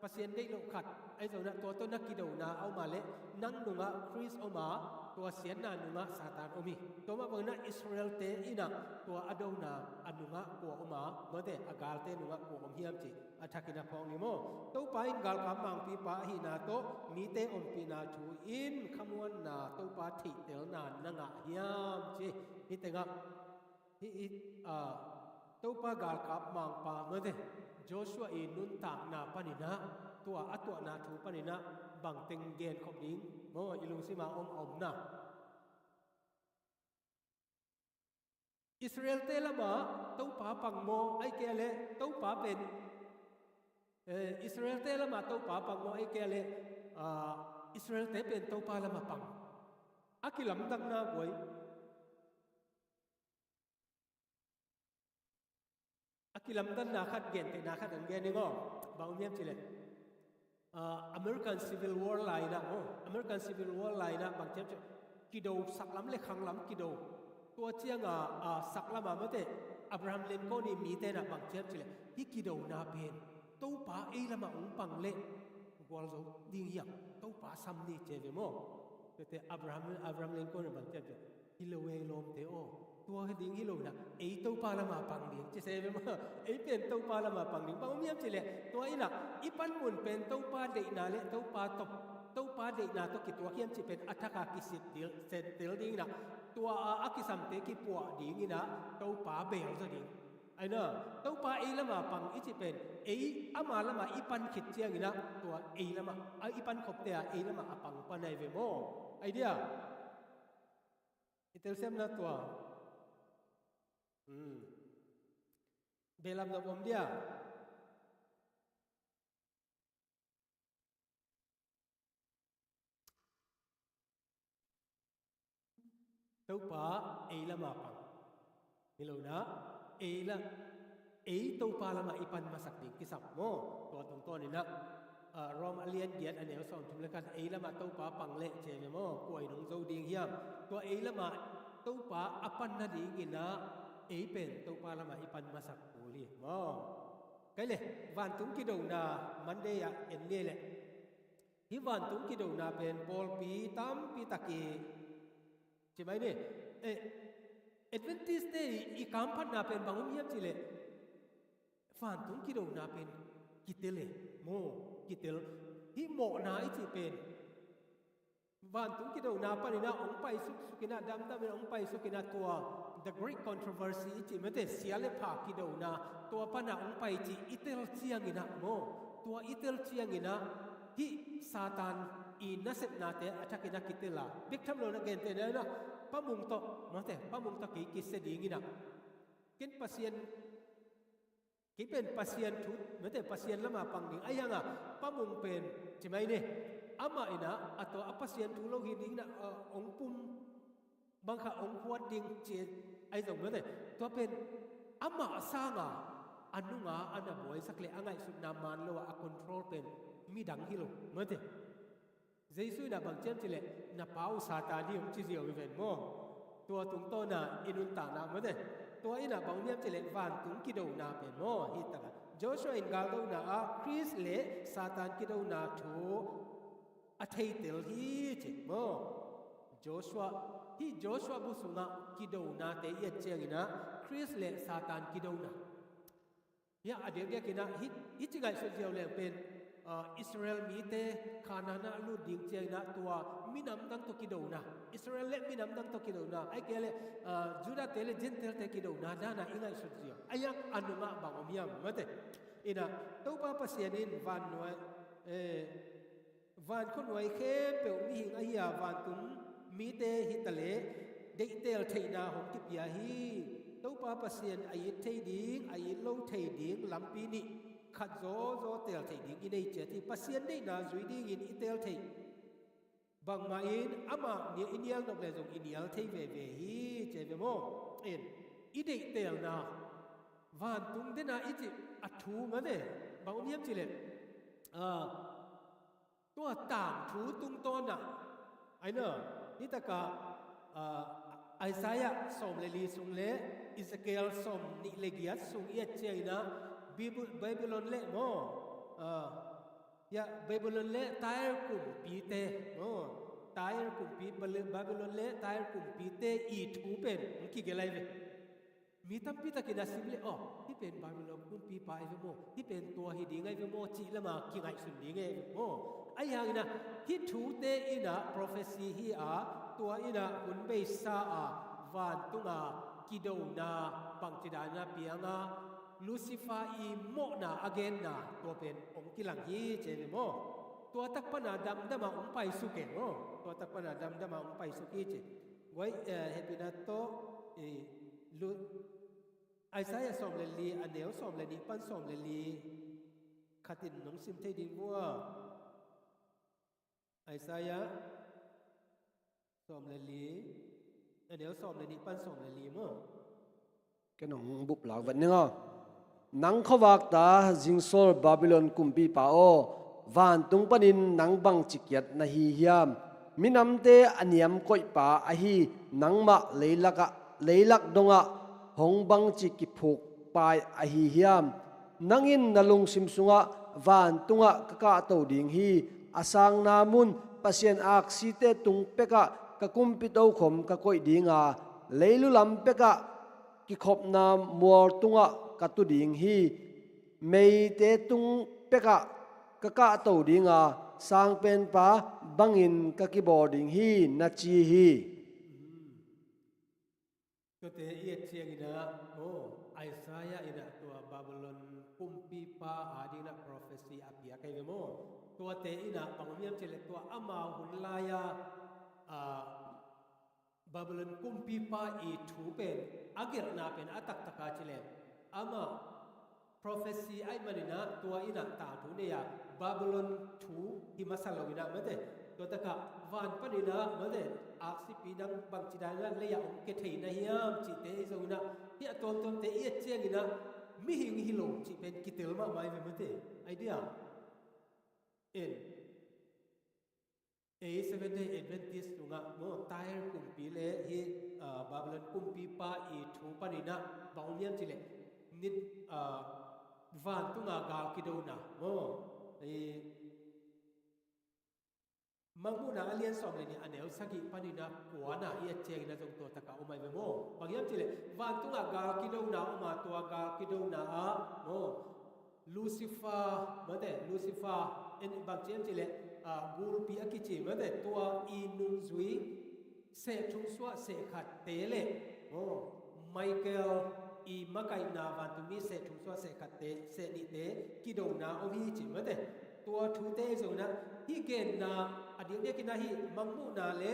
Pasian deih loh khat ahi zongin ah, tua tawh na kidona a om a leh, nang nungah Khrist om a, tua siatna nungah Satan om hi. Tua mah bangin ah Israelte in ah tua a dona a nungah kua om a, mate, a galte nungah kua om hiam cih a thakin a phawk ni maw. Topa in galkap mangpipa ahihna tawh mite ompihna thu in khamuanna, Topa theihtelna na ngah hiam ci. Hih tengah, hih, hih, ah, Topa galkap mangpa, mate, Joshua i nuntakna panin ah, tua a tuahna thu panin ah bangteng genkhop ding maw, i lungsim ah om a om na. Israelte lamah Topa pang maw, ahih kei leh Topa pen, eh, Israelte lamah Topa pang maw, ahih kei leh, ah, Israelte pen Topa lamah pang. A kilamdanna guai. A kilamdanna khat, gentehna khat hong gen ning aw. Bang om hiam cih leh, ah, American Civil War lai-in ah, oh, American Civil War lai-in ah bang ci hiam cih leh, kido, saklam le khanglam kido. Tua ciangah, ah, saklam ah, mate, Abraham Lincoln i mite in ah bang ci hiam cih leh, hih kidona pen Topa ei lamah hong pang leh gualzo ding hi hang, Topa sam ni ci ve maw. Tua teh Abraham, Abraham Lincoln in bang ci hiam cih leh, hi lo ei lawmte aw, tua hi ding hi lo in ah, ei Topa lamah pang ding ci se ve maw. Ei pen Topa lamah pang ding. Bang om hiam cih leh, tua in ah i panmun pen Topa deihna le Topa tawh, Topa deihna tawh kituak hiam cih pen a thak a kisit dil, set dil ding in ah, tua a, a kisamte kipuah ding in ah, Topa beel zaw ding. Ahi na, Topa ei lamah pang i cih pen, ei ama lamah i pan khit ciangin ah, tua ei lamah, a i pankhopte ah ei lamah a pang pan ahi ve maw. Ahi dia. I telsiamna tua. Hmm. Behlap nop om dia. Topa ei lamah pang. Hi lo in ah, ei la, ei Topa lamah i pan masak ding kisam maw. Tua tungtawn in ah, ah, Rom a lian giat a neu sawmthum le khat, ei lamah Topa pang leh ci ve maw, kua in hong zo ding hiam. Tua ei lamah Topa a pan nading in ah, ei pen Topa lamah i pan masak kul hi maw. Kei le, vantung kidona Monday ah en ni leh. Hih vantung kidona pen pawlpi tampi tak i, ci mai ni, eh, Adventist-te i, i kamphatna pen bang om hiam cih leh, vantung kidona pen kitel e, maw, kitel. Hih mawhna i cih pen vantung kidona panin ah hong paisuksuk in ah, damdamin ah hong paisuk in ah, tua The Great Controversy i cih, mate, sia le pha kidona, tua pan ah hong pai cih i tel ciangin ah maw, tua i tel ciangin ah hih Satan i nasepnate a thakin a kitel a, bek tham lo in ah gentehna in ah, Pa Mung tawh, mate, Pa Mung tawh kei kisia ding in ah, ken Pasian, kei pen Pasian thu, mate, Pasian lamah pang ding. Ahi hang a, Pa Mung pen, ci mai ni, amah in ah, a tua a Pasian thu lo hi ding in ah, a, hong pum, bang khat hong khuat ding ci, ahi zong, mate, tua pen amah sang a, a nung a, a na buaisak le a ngaihsutna man lo a, a control pen midang hi lo, mate. Jesu in ah bang ci hiam cih leh, na pa uh Satan hi, hong ci ziau hi ven maw. Tua tungtawn ah i nuntakna, mate. Tua in ah bang hiam cih leh, vantung kidona pen maw, hih tak ah Joshua in galdona ah Khrist le Satan kidona thu a theitel hi ci maw? Joshua, hih Joshua bu sungah kidonate i et cianginah Khrist le Satan kidona. Hia a diakdiakinah hih, hih ci ngaihsut ziau leng pen, ah, Israel mite Kanaan ah lut ding cianginah tua minam dang tawh kidona, Israel le minam dang tawh kidona, ai kei le, ah, Judah te le Gentile te kidona danah i ngaihsut ziau. Ai a nungah bang om hiam mate? Inah Topa Pasian in vannuai, eh, van khuanuai khempeuh mihing ahi a vantung mite hi taleh deihteel theihna hong kipia hi. Topa Pasian a it thei ding, a it lo thei ding lampi nih khat zawzaw teel thei ding i nei ciat hi. Pasian deihna zui dingin i teel thei bangmah in amah nia i nial nop le zong i nial thei veve hi ci ve maw? En, i deihtelna vantung dena i cih a thu mate bang om hiam cileh, ah, tua tangthu tungtawnah, aina, nitakah, ah, Isaiah sawm le li sung le Ezekiel sawm nih le giat sung i et cianginah Bib-, Babylon le maw, ah, ya, Babylon le Tyre kumpite maw, Tyre kumpi, Bal-, Babylon le Tyre kumpite i thu pen hong kigelh ai ve. Mi tampi takin a sim le, aw, hih pen Babylon kumpipa ai ve maw, hih pen tua hi ding ai ve maw, cih lama kingaihsun ding ai ve maw. Ahi hangina hih thute ina prophecy hi a, tua ina hun beisa a vantunga kidona bangci dana pianga Lucifer i mawhna a genna tua pen hong kilang hi ci ve maw. Tua tak pana damdama hong paisuk e maw. Tua tak pana damdama hong paisuk hi ci. Guai, eh, hehpihna tawh, eh, lu-, Isaiah sawm le li, a neu sawm le nih pan sawm le li khatin nong sim thei ding vua. Isaiah sawm le li, a neu sawm le nih pan sawm le li maw. Ken hong bup lak vet ning aw. Nang khuavakta zingsawl Babylon kumpipa aw, vantung panin nang bangci kiat na hi hiam? Minamte a niam koihpa ahi nangmah leilakah, leilak dongah hong bangci kiphukpai ahi hiam? Nang in na lungsim sungah, vantungah ka kahto ding hi. A sangna mun Pasian aksite tung pekah ka kumpi tokhom ka koih dinga, leilu lam pekah kikhopna mual tungah ka tu ding hi. Meite tung pekah ka kahto dinga, sangpenpa bangin ka kibawl ding hi, na ci hi. Tuate i et ciangina, oh, Isaiah ina tua Babylon kumpipa adingna prophecy a piak ai ve maw. Tuate ina bang om hiam cileh tua ama hun laia, ah, Babylon kumpipa i thu pen a gelhna pen a taktaka cileh ama prophecy ahih maninah tua inah tangthu nei-a Babylon thu hi masa lo inah mate. Tua takah van paninah mate, aksipi dang bangci daninah lei-ah hong kia thei na hiam cihte hi zonginah hih a tuamtuamte i et cianginah mihing hi lo cih pen kitel mahmah hi ve mate. Idea. En. Ei Seventh Day Adventist sungah maw, Tyre kumpi le hih, ah, Babylon kumpipa i thu paninah bang om hiam cileh nit, ah, vantunga gal kidona maw, ei Mangmuhna a lian sawm le nih a neu sagih paninah kuana i et ciangina zong tua takah om ai ve maw. Bang hiam cileh vantunga gal kidona oma, tua gal kidona ah maw, Lucifer mate, Lucifer en bang ciam cileh, ah, gulpi a kici mate, tua i nungzui seh thum suah seh khatte le maw, Michael i makaihna vantungmi seh thum suah seh khatte, seh nihte kidona om hi ci mate. Tua thute i zona hih genna a diakdiakina hih Mangmuhna le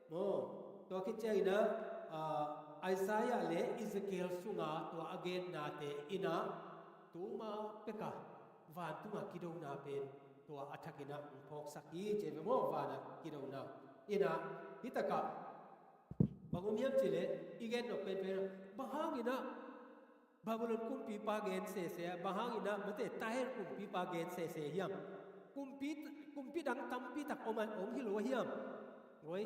maw, tua khit ciangina, ah, Isaiah le Ezekiel sunga tua a gennate ina tuma peka vantunga kidona pen tua a thakina hong phawksak hi ci ve maw, vana kidona. Ina hitakah bang om hiam cileh i gen nop penpen bang hangina Babylon kumpipa gen sese, bang hangina mate Tyre kumpipa gen sese hiam? Kumpi, kumpi dang tampi tak om a om hi lo hiam? Oi.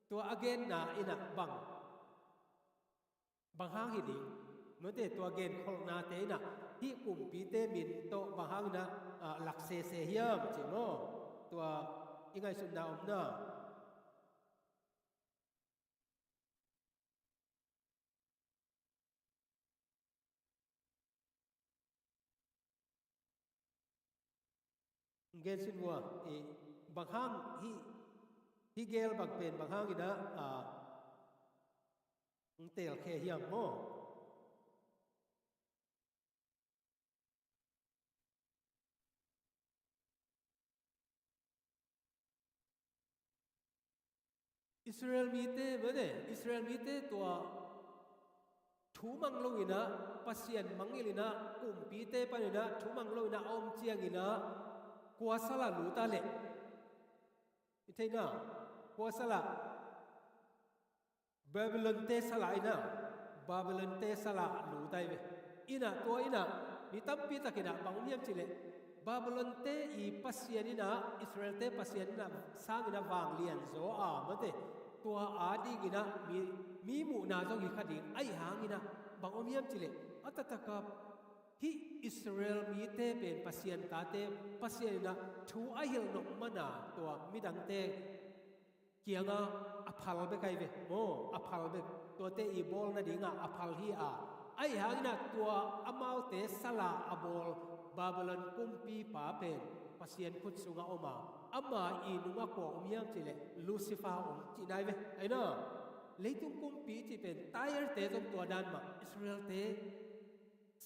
Tua a genna ina bang, bang hang hi ding. Note tua genkholhnate in ah hih kumpite min tawh bang hangin ah, ah, lak sese hiam ci maw? Tua i ngaihsutna om na. Gen sin vua, i, bang hang hih, hih gel bang pen bang hangin ah, ah, hong telkhe hiam maw? Israel mite, mate, Israel mite tua thu mang lo in ah, Pasian mangngilh in ah, kumpite panin ah thu mang lo in ah a om ciangin ah, kua salah lut a leh? I thei na, kua salah? Babylon-te salah in ah, Babylon-te salah lut ai ve. In ah tua in ah mi tampi takin ah bang om hiam cih leh, Babylon-te i Pasian in ah, Israel-te Pasian in ah sangin ah vanglian zaw a, mate, tua a dingin ah mi, mi muhna zong hi kha ding. Ahi hangin ah bang om hiam cih leh, a taktak a hih Israel mite pen Pasian tate, Pasian in ah thu a hilh nop man a tua midangte kiangah a phal bek ai ve maw, a phal bek. Tuate i bawl nadingah a phal hi a. Ahi hangin ah tua amaute salah a bawl Babylon kumpipa pen Pasian khut sungah om a, ama i nungah kua om hiam cih leh Lucifer om cihna ai ve. Ahi na, leitung kumpi cih pen Tyre-te zong tua dan mah, Israel-te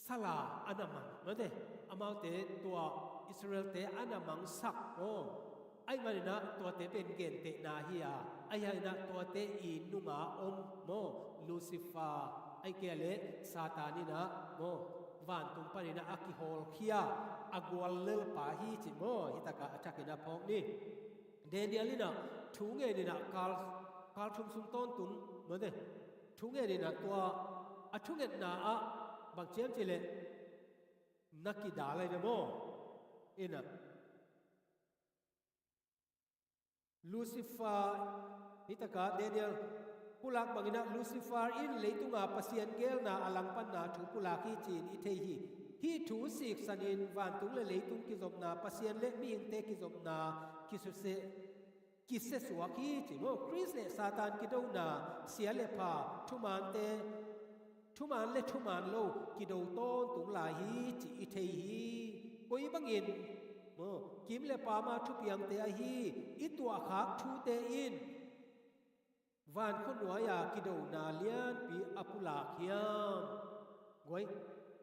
salah a na mang, mate, amaute tua Israel-te a na mangsak maw? Ahi manin ah tuate pen gentehna hi a, ahi hangin ah tuate i nunga om maw, Lucifer, ahi kei leh Satan in ah maw, vantung panin ah a kihawlkhia a guallelpa hi ci maw? Hih takah a thakin a phawk ni. Daniel in ah thu ngen in ah kal, kal thum sung tawntung, mate, thu ngen in ah tua a thungetna ah bang ci hiam cih leh, na kidal ai ve maw? In ah Lucifer, hih takah Daniel pulak bangin ah Lucifer in leitunga Pasian geelna a langpanna thu pulak hi ci-in i thei hi. Hih thu siksanin vantung le leitung kizopna, Pasian le mihingte kizopna kisusia, kisiasuak hi ci maw? Khrist le Satan kidona, sia le pha, thumante, thuman le thuman lo kido tawntung lai hi ci i thei hi. Koi bangin maw, kim le pama thupiangte ahi i tuahkhak thute in van khuanuai-a kidona lianpi a pulak hiam? Guai,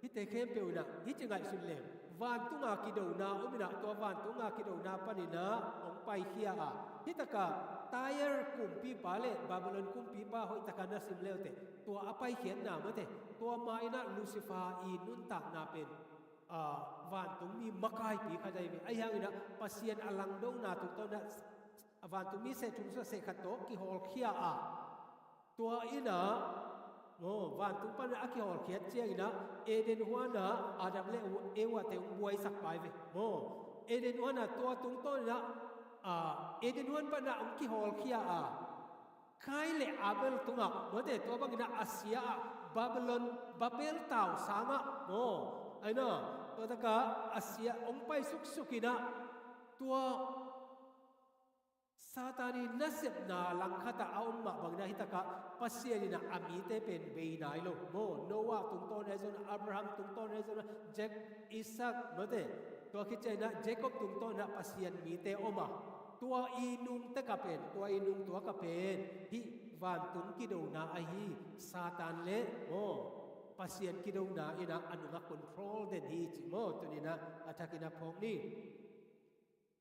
hihte khempeuh in ah hih ci ngaihsun leng, vantunga kidona om in ah, tua vantunga kidona panin ah hong paikhia a, hih takah Tyre kumpipa le Babylon kumpipa hoih takah na sim le uh teh, tua a paikhiatna, mate, tua ma in ah Lucifer i nuntakna pen, ah, vantung mi makaipi khat ahi ve. Ahi hangin ah Pasian a langdona tungtawn in ah vantung mi seh thum sung seh khat tawh kihawlkhia a, tua in ah maw, vantung panin ah a kihawlkhiat ciangin ah Eden huan ah Adam le Eva-te hong buaisak pai ve maw. Eden huan ah tua tungtawn in ah, ah, Eden huan panin ah hong kihawlkhia a, Kain le Abel tungah, mate, tua bangin ah a sia ah Babylon, Babel tau sangah maw, ahi na, tua takah a sia hong pai suksuk in ah, tua Satan i nasepna langkhat ah a om mah bangin ah hih takah Pasian in ah a mite pen bei nai lo maw. Noah tungtawn ahi zongin ah, Abraham tungtawn ahi zongin ah, Jack, Isaac, mate, tua khit ciangin ah Jacob tungtawn in ah Pasian mite om a, tua i nung tek ah pen, tua i nung tuak ah pen hih vantung kidona ahi Satan le maw, Pasian kidona in ah a nungah control den hi ci maw? Tuni-in ah a thakin a phawk ni.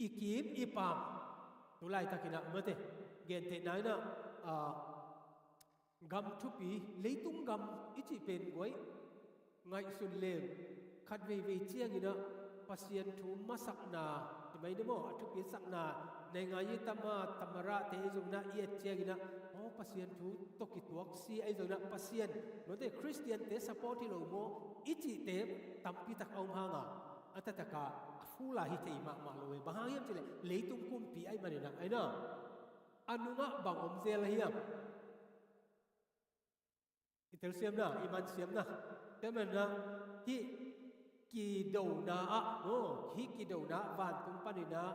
I kim i paam, tu laitakin ah, mate, gentehna in ah, ah, gam thupi, leitung gam i cih pen guai, ngaihsun leng, khat veivei ciangin ah Pasian thu masakna, ti mai ni maw, a thupitsakna, naingai i tama, tamarate i zongin ah i et ciangin ah, aw, Pasian thu tawh kituak si, ahi zongin ah Pasian, mate, Khristiante support hi lo maw, i cihte tampi tak a om hang a, a taktak a a full a hi thei mahmah lo e. Bang hang hiam cih leh leitung kumpi ahih manin ah, ahi na, a nungah bang om zel hiam? I telsiamna, i mansiamna, Tua manin ah hih kidona ah, no, hih kidona ah vantung panin ah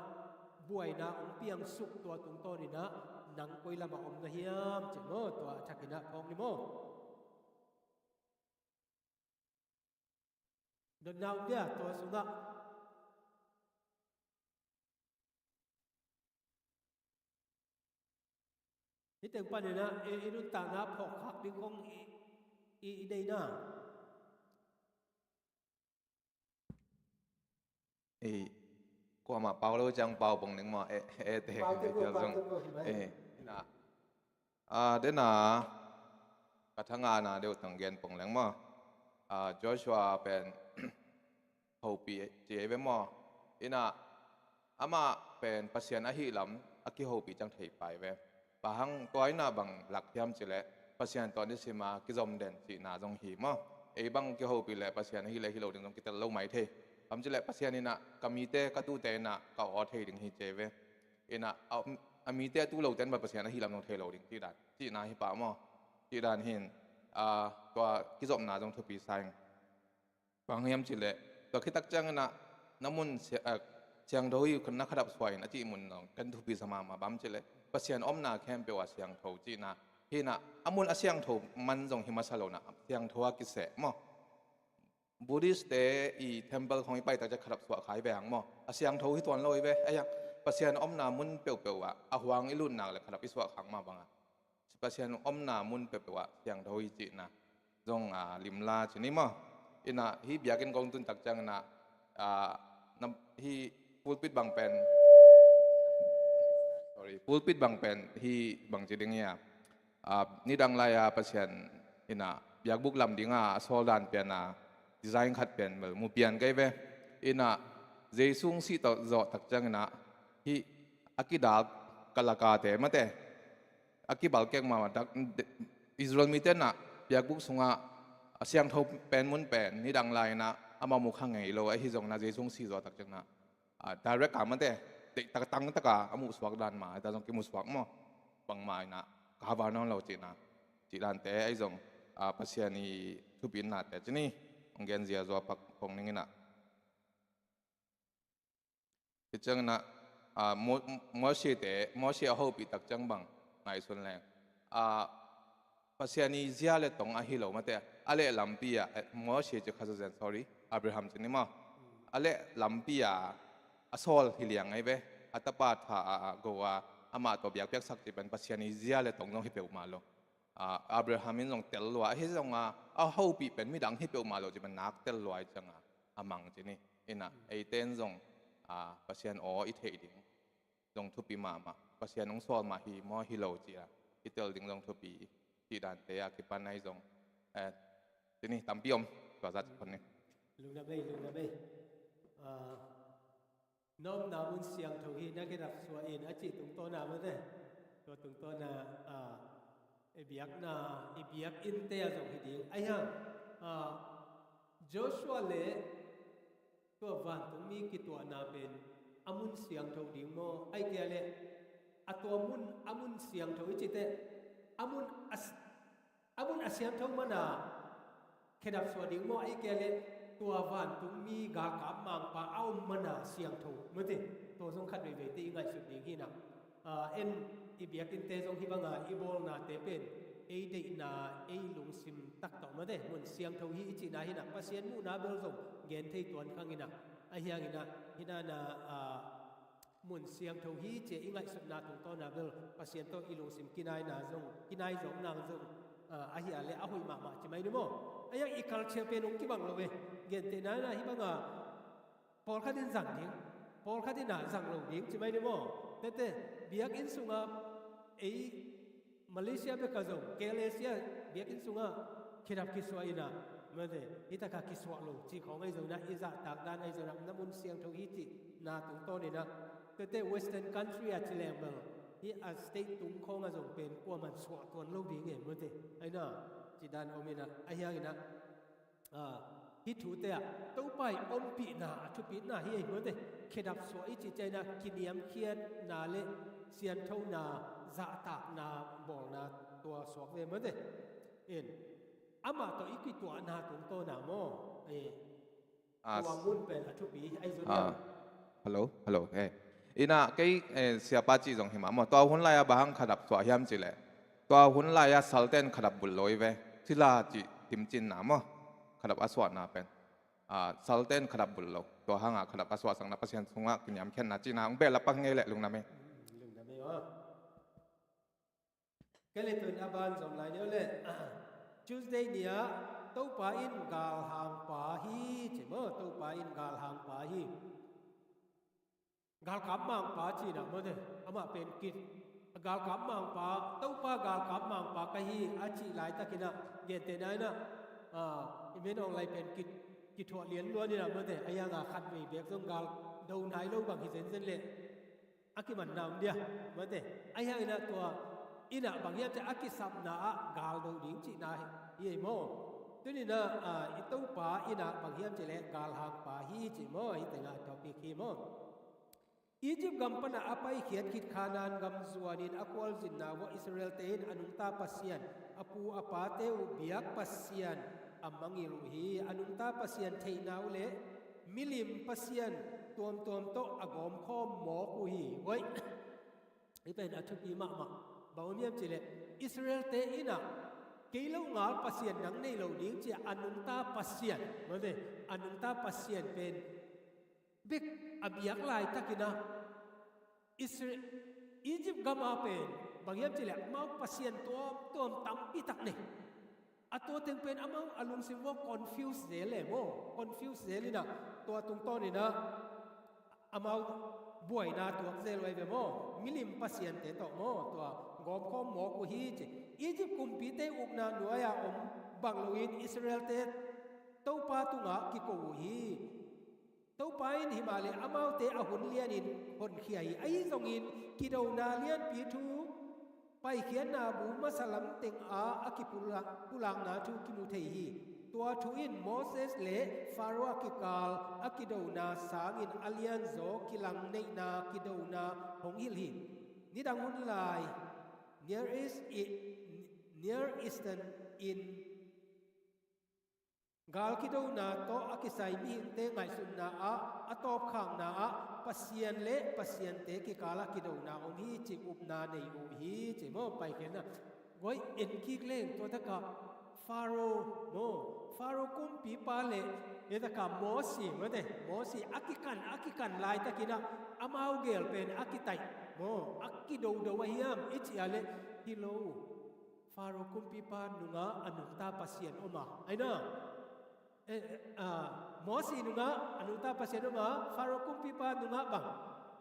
buaina hong piangsuk tua tungtawnin ah nang koi lamah om na hiam cih maw, tua a thakin ah phawk ni maw? Dotna om dia tua sungah. Hih teng panin ah i, i nuntakna phawkkhak ding khong i, i, i deihna. I, kuamah pau lo ciang pau pong ding maw, e, e, te, pau te, te, pau te, zong. Pau te, pau te. E, ina. A, dena, ka thangana deuh tang gen pong leng maw. A, Joshua pen hopih ci ei ve maw. Ina, amah pen Pasian ahih lam a kihopih ciang thei pai ve. Bang hang tua ina bang lak hiam cileh Pasian tawh nisima kizom den cihna zong hi maw. Ei bang kihopih leh Pasian ahih leh hi lo ding zong kitel lo mai thei. Bang cileh Pasian ina ka mite ka tute ina ka aw thei ding hi ci ei ve. Ina, a, a mite a tu lote in bang Pasian ahih lam zong thei lo ding cih dan, cihna hi pah maw. Cih dan hin, a, tua kizopna zong thupi sa ing. Bang hiam cileh tua khit tak ciangin ah na mun sia-, a, siangtho hi, na khadap suah in a cih mun zong kan thupi sa mahmah. Bang cileh Pasian omna khempeuh ah siangtho cihna hi ina, a mun a siangtho man zong hi masa lo ina, siangtho a kiseh maw. Buddhist te i temple khong i pai tak ciang khadap suah kha hi ve hang maw. A siangtho hi tuan lo hi ve. Ahi hang Pasian omna mun peuhpeuh ah a huang i lut nak leh khadap i suah khak mah bang a, Pasian omna mun peuhpeuh ah siangtho hi cihna zong, a, limla ci ni maw. Ina, hih biakinn kong tun tak ciangin ah, a, na, hih pulpit bang pen, sorry, pulpit bang pen hih bang ci ding hi a. A, nidang lai-a Pasian ina biakbuk lam dinga a sawl dan pian a design khat pian bel mu pian kei ve. Ina, Jesu hong sih tawh zawh tak ciangin ah hih a kidal kalakate mate, a kibalkek mahmah tak, Israel mite ina biakbuk sungah a siangtho pen mun pen nidang lai-in ah amau mu kha ngei lo, ahi zongin ah Jesu hong sih zawh tak ciangin ah a, direct a mate, deih tak, tangtaka a muhsuak dan mah, hita zong kimuhsuak maw. Bangmah ina ka hava nawn lo cihna, cih dante ahi zong, a, Pasian i thupihnate ci ni, hong gen zia zua pak phawk ning ina. Ci ciangin ah, a, Mo-, Moshe te, Moshe a hopih tak ciang bang ngaihsun leng, a, Pasian i zia le tong ahi lo mate, a leh lampi ah, eh, Moshe ci kha zazen, sorry, Abraham ci ni maw. A leh lampi ah a sawl hi liang ahi ve, a tapa tha a, a go a, amah tawh biakpiaksak cih pen Pasian i zia le tong zong hi peuhmah lo. A, Abraham in zong tel lua, ahi zongin a hopih pen midang hi peuhmah lo cih pen nak tel lua ahi ciangin a mang ci ni. Ina, eite in zong, a, Pasian aw i theih ding zong thupi mahmah. Pasian hong sawl mah hi maw hi lo ci-a i tel ding zong thupi, cih dante a kipan ahi zong, eh, ci ni tampi om, tua zat ci phot ni. Lungdam ei, lungdam ei. Ah, na omna mun siangtho hi, na khedap suah in a cih tungtawn a mate. Tua tungtawn a, ah, i biakna, i biakinnte ah zong hi ding. Ahi hang, ah, Joshua le tua vantungmi kituahna pen a mun siangtho ding maw? Ahih kei leh a tua mun, a mun siangtho i cih teh, a mun a s-, a mun a siangtho man a khedap suah ding maw? Ahih kei leh tua vantungmi galkap mangpa a om man a siangtho mate. Tua zong khat veivei te i ngaihsut ding hi ina. Ah, en i biakinnte zong hih banga i bawlnate pen ei deihna, ei lungsim tak tawh mate, mun siangtho hi i cihna hi ina, Pasian muhna bel zong gen thei tuan khang ina. Ahi hang ina, hi ina, ah, mun siangtho hi ci-a i ngaihsutna tungtawn a bel Pasian tawh i lungsim kinaina zong, kinai zawkna zong, ah, ahi a leh a hoih mahmah ci mai ni maw. Ahi hang i culture pen hong kibang lo ve. Gentehna ina hih banga pawlkhat in zang ding, pawlkhat in ah zang lo ding ci mai ni maw. Tete, biakinn sungah ei Malaysia bek ah zong, K L A C ah biakinn sungah khedap kisuah ina, mate, hih taka kisuah lo cih khawng ahi zong ina, i zahtak dan ahi zong ina, na mun siangtho hi cihna tungtawn ina. Tete Western country ah ci leng bel, hih a state tung khawng ah zong pen kuaman suah tuan lo ding e, mate. Ahi ina, cih dan om ina, ahi hang ina. Ah, hih thute ah Topa i ompihna a thupitna hi ei mate. Khedap suah i cih ciangin ah kiniamkhiatna le sianthona, zahtakna, bawlna tua suak ve mate. In, Amah tawh i kituahna tungtawna maw? Eh, ah, tua s- mun pen a thupi ahi zong ah, hiam? Hello, hello, eh. Ina kei, eh, siapa cih zong hi mah maw? Tua hun lai-a bang hang khadap suah hiam cih leh, tua hun lai-a salten khadap bulh lo hi ve. Sila cih timcinna maw? Khadap a suahna pen, ah, salten khadap bulh lo. Tua hanga khadap a suahsakna Pasian sungah kiniamkhiatna cihna hong behlap pak ngei leh lungdam hi. Lungdam hi, ah. Kei le tun a ban zom lai ni uh leh, Tuesday ni-ah Topa in galhangpa hi ci maw? Topa in galhangpa hi. Galkap mangpa cihna maw te? Amah pen kit, galkap mangpa, Topa galkap mangpa ka hi a cih laitakinah, gentehna inah, ah, i menawng lai pen kit, kithuah lianluan inah maw te? A hianga khatvei bek zong gal do nai lo bang hi zenzen leh a kimanna om dia, mate. A hiang inah tua inah bang hiam cih a kisapna ah gal do ding cihna hi, hi ei maw? Tuninah, ah, i Topa inah bang hiam cih leh galhangpa hi cih maw? Hi tengah topic hi maw? Egypt gam panah a paikhiat khit Kanaan gam zuanin a khualzinna uah Israel-te in a nungta Pasian, a pu a pate uh biak Pasian a mangngilh uh hi. A nungta Pasian theihna uh leh milim pasian tuamtuam tawh a gawmkhawm mawk uh hi. Hoih, hih pen a thupi mahmah. Bang om hiam cih leh Israel-te inah kei lo ngal pasian nang nei lo ding ci-a a nungta pasian, mate, a nungta pasian pen bek a biak laitakinah Israel, Egypt gama pen bang hiam cih leh amau pasian tuamtuam tampi tak nei. A tua teng pen amau a lungsim uah confuse zel e maw? Confuse zel inah tua tungtawninah amau buaina tuak zel uh ahi ve maw? Milim pasiante tawh maw? Tua gawmkhawm mawk uh hi ci. Egypt kumpite ukna nuai-a om bang loin Israel-te Topa tungah kiko uh hi. Topa in himahleh amaute a hun lianin honkhia hi. Ahi zongin kidona lianpi thu, paikhiatna bu masa lam tengah a kipulak, pulakna thu kimu thei hi. Tua thu in Moses le Faro a kikal a kidona sangin a lianzaw kilang neihna kidona hong hilh hi. Nidang hun lai Near East i, Near Eastern in gal kidona tawh a kisai mihingte ngaihsutna ah, a tawpkhakna ah Pasian le pasiante kikal ah kidona om hi cih upna nei uh hi ci maw? Paikhiatna guai en kik leng tua takah Faro maw, Faro kumpipa le, e takah Mosi mate, Mosi a kikan, a kikan laitakinah amau gel pen a kitaih maw, a kidodo a hiam i cih a leh hi lo. Faro kumpipa nungah a nungta Pasian om a, aina. Eh, eh, ah, Mosi nungah a nungta Pasian om a, Faro kumpipa nungah bang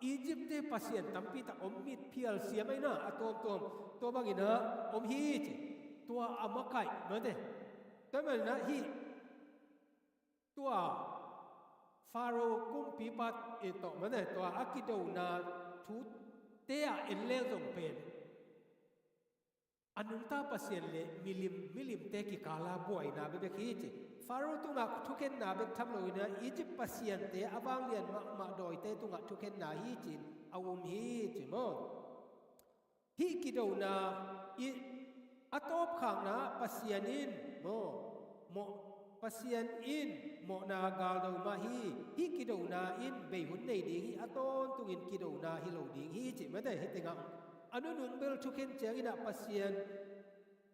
Egypt-te pasian tampi tak om, mitphial siam aina, a tuamtuam tua banginah om hi ci. Tua a makaih mate. Tua maninah hih tua Faro kumpipa, eh, tawh mate, tua a kidona thute ah en leng zong pen a nungta Pasian le milim, milimte kikala buaina bekbek hi ci. Faro tungah thukhenna bek tham loinah Egypt pasiante a vanglian mahmah dawite tungah thukhenna hi ci-in a um hi ci maw? Hih kidona i a tawpkhakna Pasian in maw, mawh, Pasian in mawhna galdo mah hi. Hih kidona in beihun nei ding hi, a tawntungin kidona hi lo ding hi ci mate. Hih tengah a nunung bel thukhen cianginah Pasian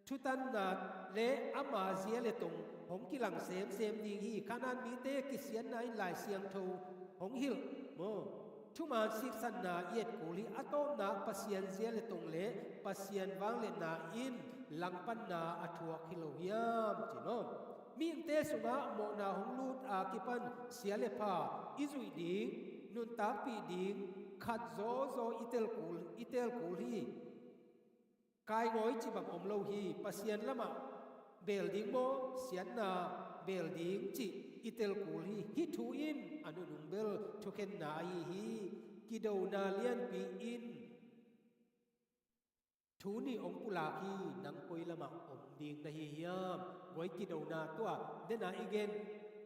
thutanna le ama zia le tong hong kilang semsem ding hi. Kanaan mite kisiatna in Lai Siangtho hong hilh maw? Thuman siksanna i et kul hi. A tawpna Pasian zia le tong le Pasian vangliatna in langpanna a thuak hi lo hiam ci maw? Mihingte sungah mawhna hong lut a kipan sia le pha i zuih ding, nuntakpih ding khat zawzaw i tel kul, i tel kul hi. Kaingawi cih bang om lo hi. Pasian lamah beel ding maw, siatna beel ding cih i tel kul hi. Hih thu in a nunung bel thukhenna ahi hi. Kidona lianpi in thu nih hong pulak hi. Nang koi lamah om ding na hi hiam? Guai kidona tua dena i gen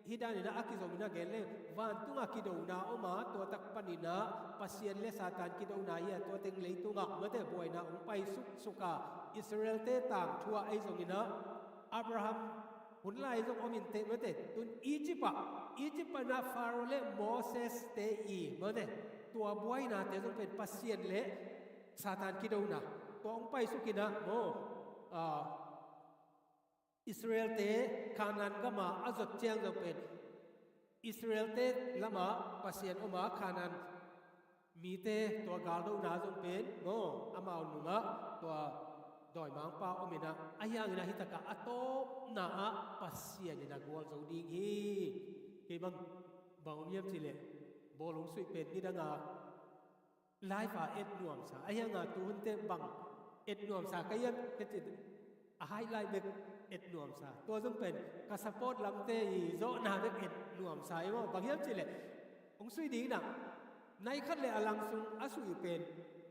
hih daninah a kizomina gen leng, vantungah kidona om a, tua tak paninah Pasian le Satan kidona hi a, tua teng leitungah mate buaina hong pai suksuk a, Israel-te tangthu ah ahi zonginah Abraham Hun lai zong om in teh mate, tun Egypt ah, Egypt pana Pharaoh le Moses te i mate, tua buainate zong pen Pasian le Satan kidona, tua hong paisuk in ah maw, ah, Israelte Canaan gama a zot ciang zong pen Israelte lama Pasian om a, Canaan mite tua galdona zong pen maw, amau nungah tua dawimangpa om in ah, ahi hangin ah hitakah a tawpna ah Pasian in ah gualzo ding hi. Kei bang, bang om hiam cih leh, bawl hong suih pen nidanga live ah et nuamsa, ahi hanga tu hunte bang et nuamsa ka hiam ka cih, a highlight bek et nuamsa. Tua zong pen ka support lamte i zawhna bek et nuamsa i maw. Bang hiam cih leh, hong sui ding in ah, nai khat le a lang sung a sui pen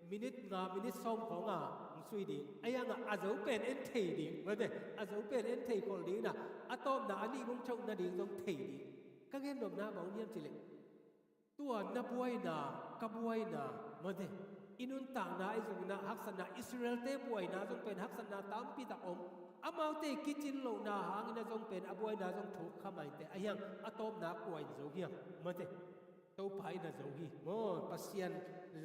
minute nga, minute sawm khawng a hong sui ding. Ahi hanga a zo pen en thei ding mate, a zo pen en thei khol ding in ah, a tawpna a nih bung chok nading zong thei ding. Ka gen nopna bang hiam cih leh, tua na buaina, ka buaina mate, i nuntakna, i zong in ah haksatna, Israelte buaina zong pen haksatna tampi tak om. Amaute kicin lohna hangin ah zong pen a buaina zong thuk kha mai in teh, ahi hang a tawpna kua in zo hiam mate, Topa in ah zo hi maw, Pasian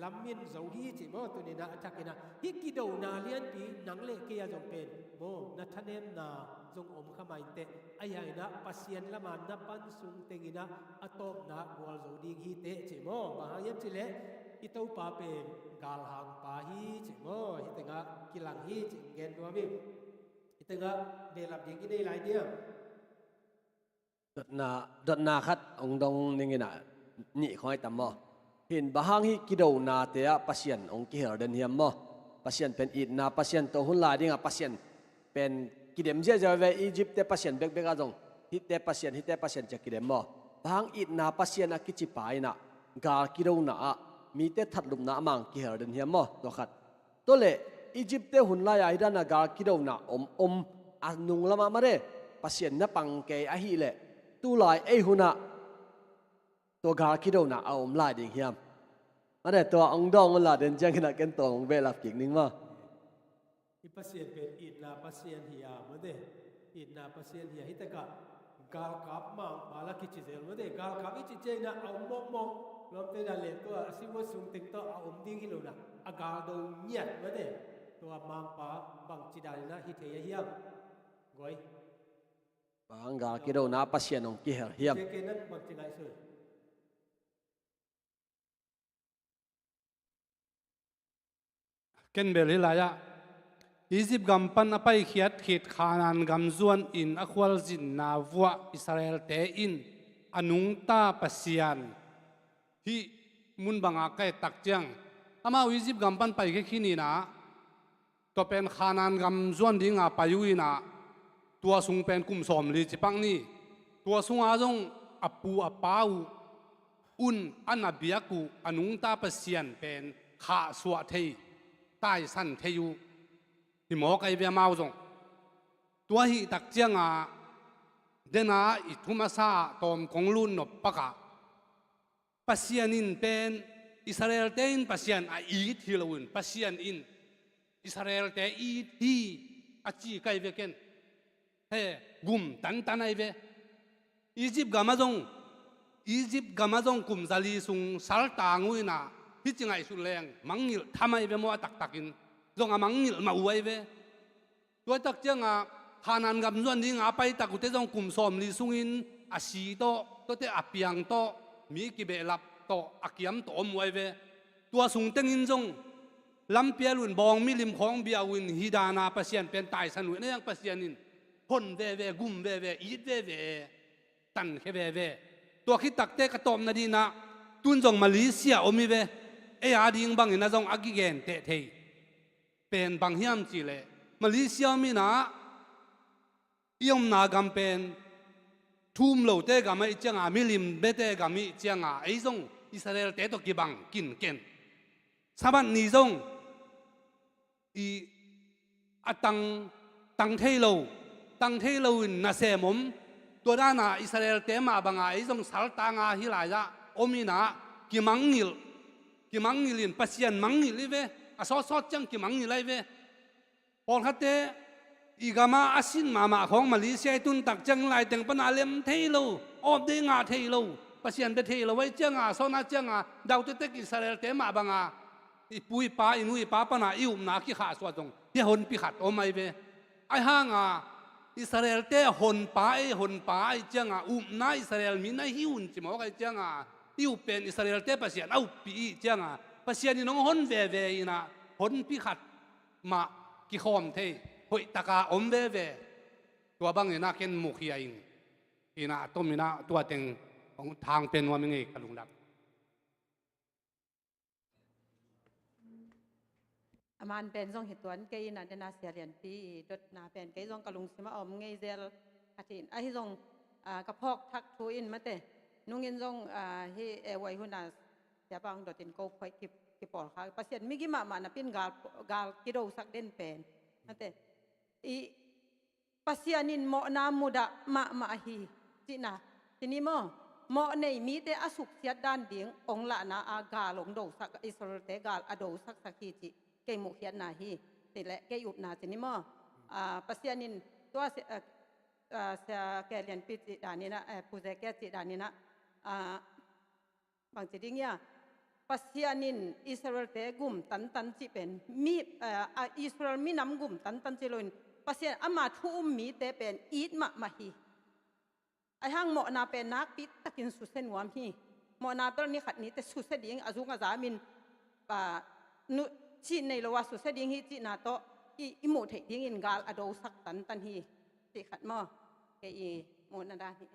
lam in zo hi cih maw. Tuni in ah a thak in ah hih kidona lianpi nang le kei a zong pen maw, na thanemna zong om kha mai in teh, ahi hangin ah Pasian lama na pan sung teng in ah a tawpna gualzo ding hi teh cih maw. Bang hang hiam cih leh, i Topa pen galhangpa hi cih maw, hih tengah kilang hi cih gen nuam hi. Hih tengah behlap ding i nei lai diam? Dotna, dotna khat hong dong ning in ah, nih khawng ai tam maw. Hih in bang hang hih kidonate ah Pasian hong kihel den hiam maw. Pasian pen itna Pasian, tua hun lai dingah Pasian pen kidem ziahziah ve, Egypt te Pasian bekbek ah zong, hihte Pasian, hihte Pasian ci-a kidem maw. Bang hang itna Pasian a kicipa in ah gal kidona ah mite thatlupna a mang kihel den hiam maw, tua khat. Tua leh Egypt te hun lai-a hih dana gal kidona om, om a nung lamah mate, Pasian na pang kei ahih leh, tu lai ei hunah tua gal kidona a om lai ding hiam? Mate, tua hong dawng un la den ciangin ah ken tua hong behlap kik ning maw. I Pasian pen itna Pasian hi a mate, itna Pasian hi a, hih takah galkap mangpa la kici zel mate, galkap i cih ciangin ah a om mawkmawk, lawmte dan le tua a sivuat sung teng tawh a om ding hi lo in ah, a gal do ngiat mate, tua mangpa bangci dan in ah hi thei a hiam? Guai. Bang hang gal kidona Pasian hong kihel hiam? Kei, kei nan bangci ngaihsun. Ken bel hih lai-ah Egypt gam pan a paikhiat khit Khanaan gam zuanin a khualzinna vuah Israelte in a nungta Pasian hih mun bangah ka et tak ciang, amau Egypt gam pan paikhia khin in ah, tua pen Khanaan gam zuan dinga pai uh in ah, tua sung pen kum sawmli ci pak ni. Tua sungah zong a pu a pa uh un a na biak uh a nungta Pasian pen khahsuah thei, taisan thei uh hi mawk ahi ve amau zong. Tua hih tak ciangah dena i thum a sa ah tawm kong lut nop pakah, Pasian in pen Israelte in Pasian a it hi loin, Pasian in Israelte it hi a ci ka hi ve ken. He, gum tantan ahi ve. Egypt gamah zong, Egypt gamah zong kum zali sung saltang uh in ah, hih ci ngaihsut leng mangngilh tham ahi ve maw, a taktakin zong a mangngilh mah uh ahi ve. Tua tak ciangah Khanaan gam zuan dinga a paitak uhte zong kum sawmli sungin a si tawh, tuate a piang tawh, mi kibehlap tawh, a kiam tawh om uh ahi ve. Tua sung tengin zong lampial un bawng milim khawng bia uh in, hih dana Pasian pen taisan uh in, a hiang Pasian in hon veve, gum veve, it veve, tankhia veve. Tua khit takte ka tawpna dinah, tun zong Malaysia om hi ve. Ei a ding bangin a zong a kigen teh thei pen bang hiam cihleh, Malaysia om in ah, i omna gam pen thum lote gam ahih cianga, milim bete gam ahih cianga, ei zong Israelte tawh kibang kinken. Sabbath ni zong i a tang, tang thei lo, tang thei lo in nasem om. Tua dana Israelte mah banga ei zong saltanga hih lai-ah om in ah, kimangngilh, kimangngilh in, Pasian mangngilh hi ve, a sawtsawt ciang kimangngilh ahi ve. Pawlkhatte i gama a sin mahmah khawng Malaysia i tun tak ciang laiteng pana lem thei lo, awpdei ngah thei lo, Pasian bia thei lo ahi cianga, sawnah cianga daute tek Israelte mah banga i pu i pa, i nu i pa pana i upna kikhahsuah zong hia honpi khat om ahi ve. Ahi hanga Israelte honpa ei, honpa ahi cianga upna Israel mi na hi un ci mawk ahi cianga i up pen Israelte Pasian a uppi i cianga Pasian in hong hon veve inah honpi khat mah kikhawm thei hoihtaka om veve. Tua bangin ah ken mukhia in, inah a tomin ah tua teng hong thang pen nuam i ngei ka lungdam. A man pen zong hi tuan kei inah dena Sia Lianpi i dotna pen kei zong ka lungsim a om ngei zel a thin ahi zong, ah, ka phawk thak thu in mate nungin zong, ah, hi e wai huna siapa hong dotin ko phoih ki, kipawl kha Pasian migi mahmah napin gal, gal kidosak den pen mate i Pasian in mawhna mudah mahmah hi cihna. Cini maw, mawh nei mite a suksiat dan ding hong lahna a gal hong dosak, Israelte gal a dosaksak hi cih kei muhkhiatna hi. Cih leh kei upna cini maw, ah, Pasian in tua Sia, ah, ah, Sia Ke Lianpi cih danin ah, eh, Pu Ze Ke cih danin ah, ah, bangci ding hia, Pasian in Israelte gum tantan cih pen mi, eh, a Israel minam gum tantan cih loin Pasian ama thu um mite pen it mahmah hi. Ahi hang mawhna pen nakpi takin susia nuam hi. Mawhna bel ni khat nite susia ding a zung a zamin, ah, nu, cih nei lo a susia ding hi cihna tawh i, i muh theih dingin gal a dosak tantan hi. Cih khat maw, kei i muhna dan hi.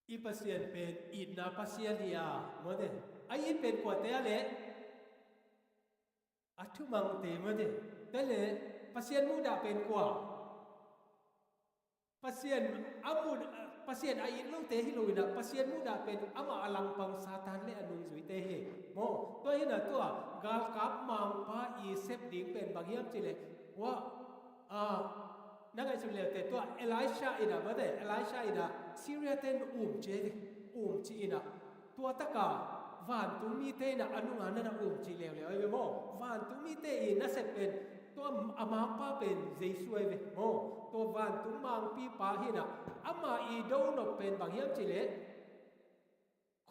I Pasian pen itna Pasian hi a, mawte. A it pen kuate a leh? A thumangte, mawte. Te leh Pasian muhdah pen kua? Pasian a muh, Pasian a it lote hi lo inah, Pasian muhdah pen amah a langpang Satan le a nungzuite hi. Maw, tua hinah tua galkap mangpa i sep ding pen bang hiam cih leh, ua, a, na ngaihsun leute tua Elisha inah, mawte, Elisha inah Syria ten um ci, um ci inah tua taka vantung mite inah a nunga nana um cih leuleu ahi ve maw. Vantung mite i nasep pen tua a mangpa pen Jesu ahi ve maw. Tua vantung mangpipa hinah ama i donop pen bang hiam cih leh,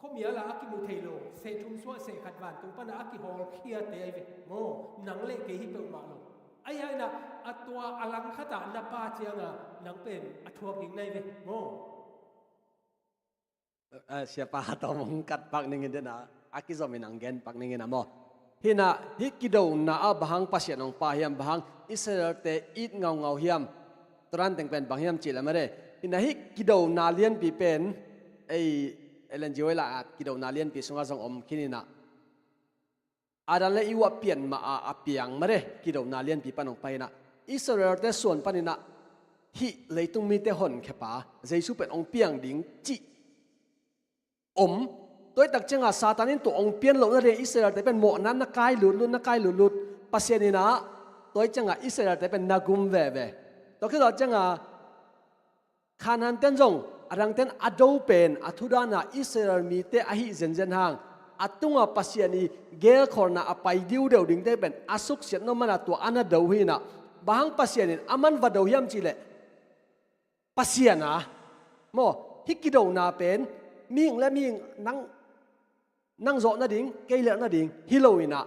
khuamiala a kimu thei lo seh thum suah seh khat vantung pana a kihawlkhiate ahi ve maw. Nang le kei hi peuhmah lo. Ahi hanginah a tua a langkhatah na pa cianga nang pen a thuak ding na hi ve maw. Eh, siapa tawh mong kat pak ningin dena a kizomin ang gen pak ningin a maw. Hinah hih kidona ah bang hang Pasian hong pia hiam, bang hang Israelte it ngaungau hiam? Tua dan teng pen bang hiam cih leh mare, hinah hih kidona lianpi pen ei Ellen G. White la at kidona lianpi sungah zong om khin inah Adam le Eve a pian mah a, a piang mare kidona lianpi pan hong pia inah Israelte suan paninah hih leitung mite honkhia pa Jesu pen hong piang ding cih om. Tua hi tak cianga Satan in tua hong pian loh nading Israelte pen mawhna na kai lutlut, na kai lutlut. Pasian inah tua hi cianga Israelte pen na gum veve. Tua khit tak cianga Kanaan ten zong a dang ten a do pen a thudana Israel mite ahi zenzen hang a tunga Pasian i gelkholhna a pai diudeu dingte pen a suksiat nop mana tua a na do hinah bang hang Pasian in a man va do hiam cih leh Pasian a maw, hih kidona pen mihing le mihing nang, nang zawh nading, kei lelh nading hi lo inah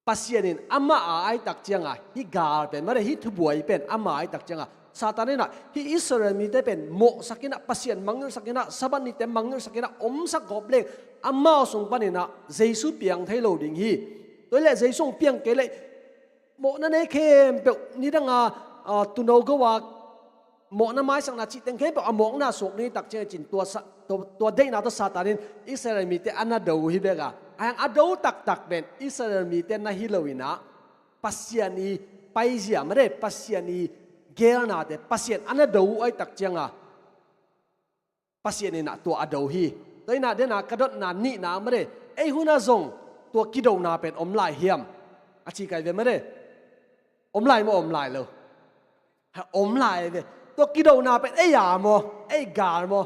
Pasian in amah a ahi tak cianga hih gal pen mare, hih thubuai pen amah a ahi tak cianga Satan inah hih Israel mite pen mawhsak inah Pasian mangngilhsak inah Sabbath nite mangngilhsak inah omsak gawp leng amau sung paninah Jesu piang thei lo ding hi. Tua hi leh Jesu hong piang kei leh mawhna nei khempeuh nidanga, ah, tuuno go a mawhna maisakna cih teng khempeuh a mawkna suak ni tak ciang cin tua sa, tua, tua deihna tawh Satan in Israel mite a na do hi bek a, a hiang a do taktak pen Israel mite na hi lo inah Pasian i paizia mare, Pasian i gelnate Pasian a na do uh ahi tak cianga Pasian inah tua a do hi. Tua inah dena ka dotna nihna mare, ei hunah zong tua kidona pen om lai hiam? A ci kai ve mare. Om lai maw, om lai lo? Ha, om lai ve. Tua kidona pen ei a maw, ei gal maw?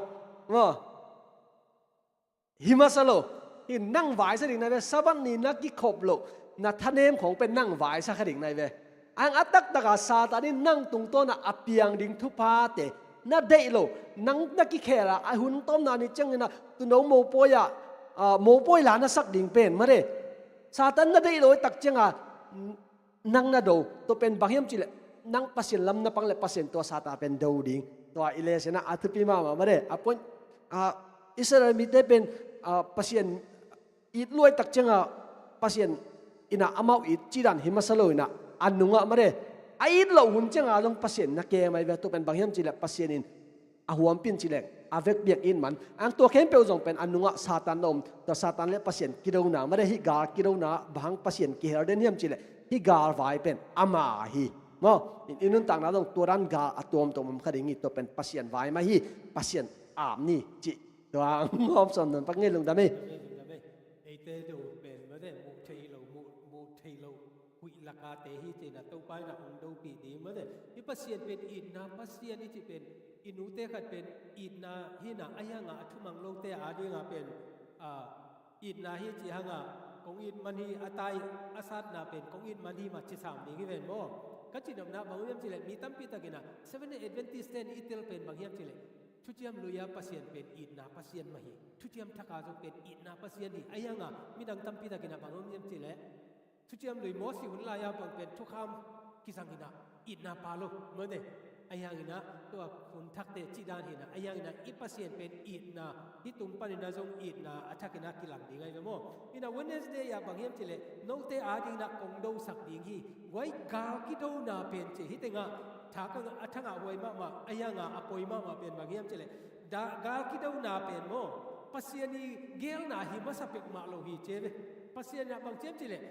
Maw? Hi masa lo. Hi nang vaisa ding nai ve, Sabbath ni na kikhop loh na thanem khong pen nang vaisa kha ding nai ve. Ang a taktaka Satan in nang tungtawnah a piang ding thuphate na deih lo, nang na kikhel a, a hun tawmna ni ciangin a tuuno mopawi ah, ah, mopawi la na sak ding pen mate. Satan na deih lo i tak cianga nang na do, tua pen bang hiam cihleh nang Pasian lam na pang le Pasian tua Satan pen do ding. Tua i lesson ah a thupi mahmah mate. A point, ah, Israel mite pen, ah, Pasian it luai tak cianga Pasian inah amau it cidan hi masa lo inah a nungah mate. A it loh hun cianga zong Pasian na kem ahi ve. Tua pen bang hiam cihleh Pasian in a huampin cileng a vekpi-in it man. Ang tua khempeuh zong pen a nungah Satan na om. Tua Satan le Pasian kidona mate, hih gal kidona bang Pasian kihel den hiam cihleh hih gal vai pen ama hi. Maw, i nuntakna zong tua dan gal a tuamtuam om kha ding hi. Tua pen Pasian vai mah hi. Pasian aap ni cih tua hong hawmsawn nuntak ngei, lungdam hi. Lungdam hi, lungdam hi. Eite do pen mate, muh theih loh, muh, muh theih loh huih lakate hi cihna Topa inah hong dopih ding mate. Hih Pasian pen itna Pasian i cih pen i nute khat pen itna hi inah, ahi hanga a thumang lote a dinga pen, ah, itna hi cih hanga kong it man hi, a tai a satna pen kong it man hi mah ci sam ding hi ven maw. Ka cihnopna bang hiam cihleh mi tampi takinah Seventh Day Adventist ten i tel pen bang hiam cihleh Thuciam Lui-a Pasian pen itna Pasian mah hi. Thuciam Thaka zong pen itna Pasian hi. Ahi hanga midang tampi takinah bang om hiam cihleh Thuciam Lui Mawsi hun lai-a bang pen thukham kizang inah itna pa lo mate. Ahi hanginah tua hun thakte cih dan hinah, ahi hanginah i Pasian pen itna, hih tung paninah zong itna a thakinah kilang ding ahi ve maw. Inah Wednesday ah bang hiam cihleh note a dinginah kong dosak ding hi. Guai, gal kidona pen ci hi tengah thak a thangah huai mahmah, ahi hanga a poi mahmah pen bang hiam cihleh, gal kidona pen maw, Pasian i gelna hi masa pek mah lo hi ci ve. Pasian inah bang ci hiam cihleh,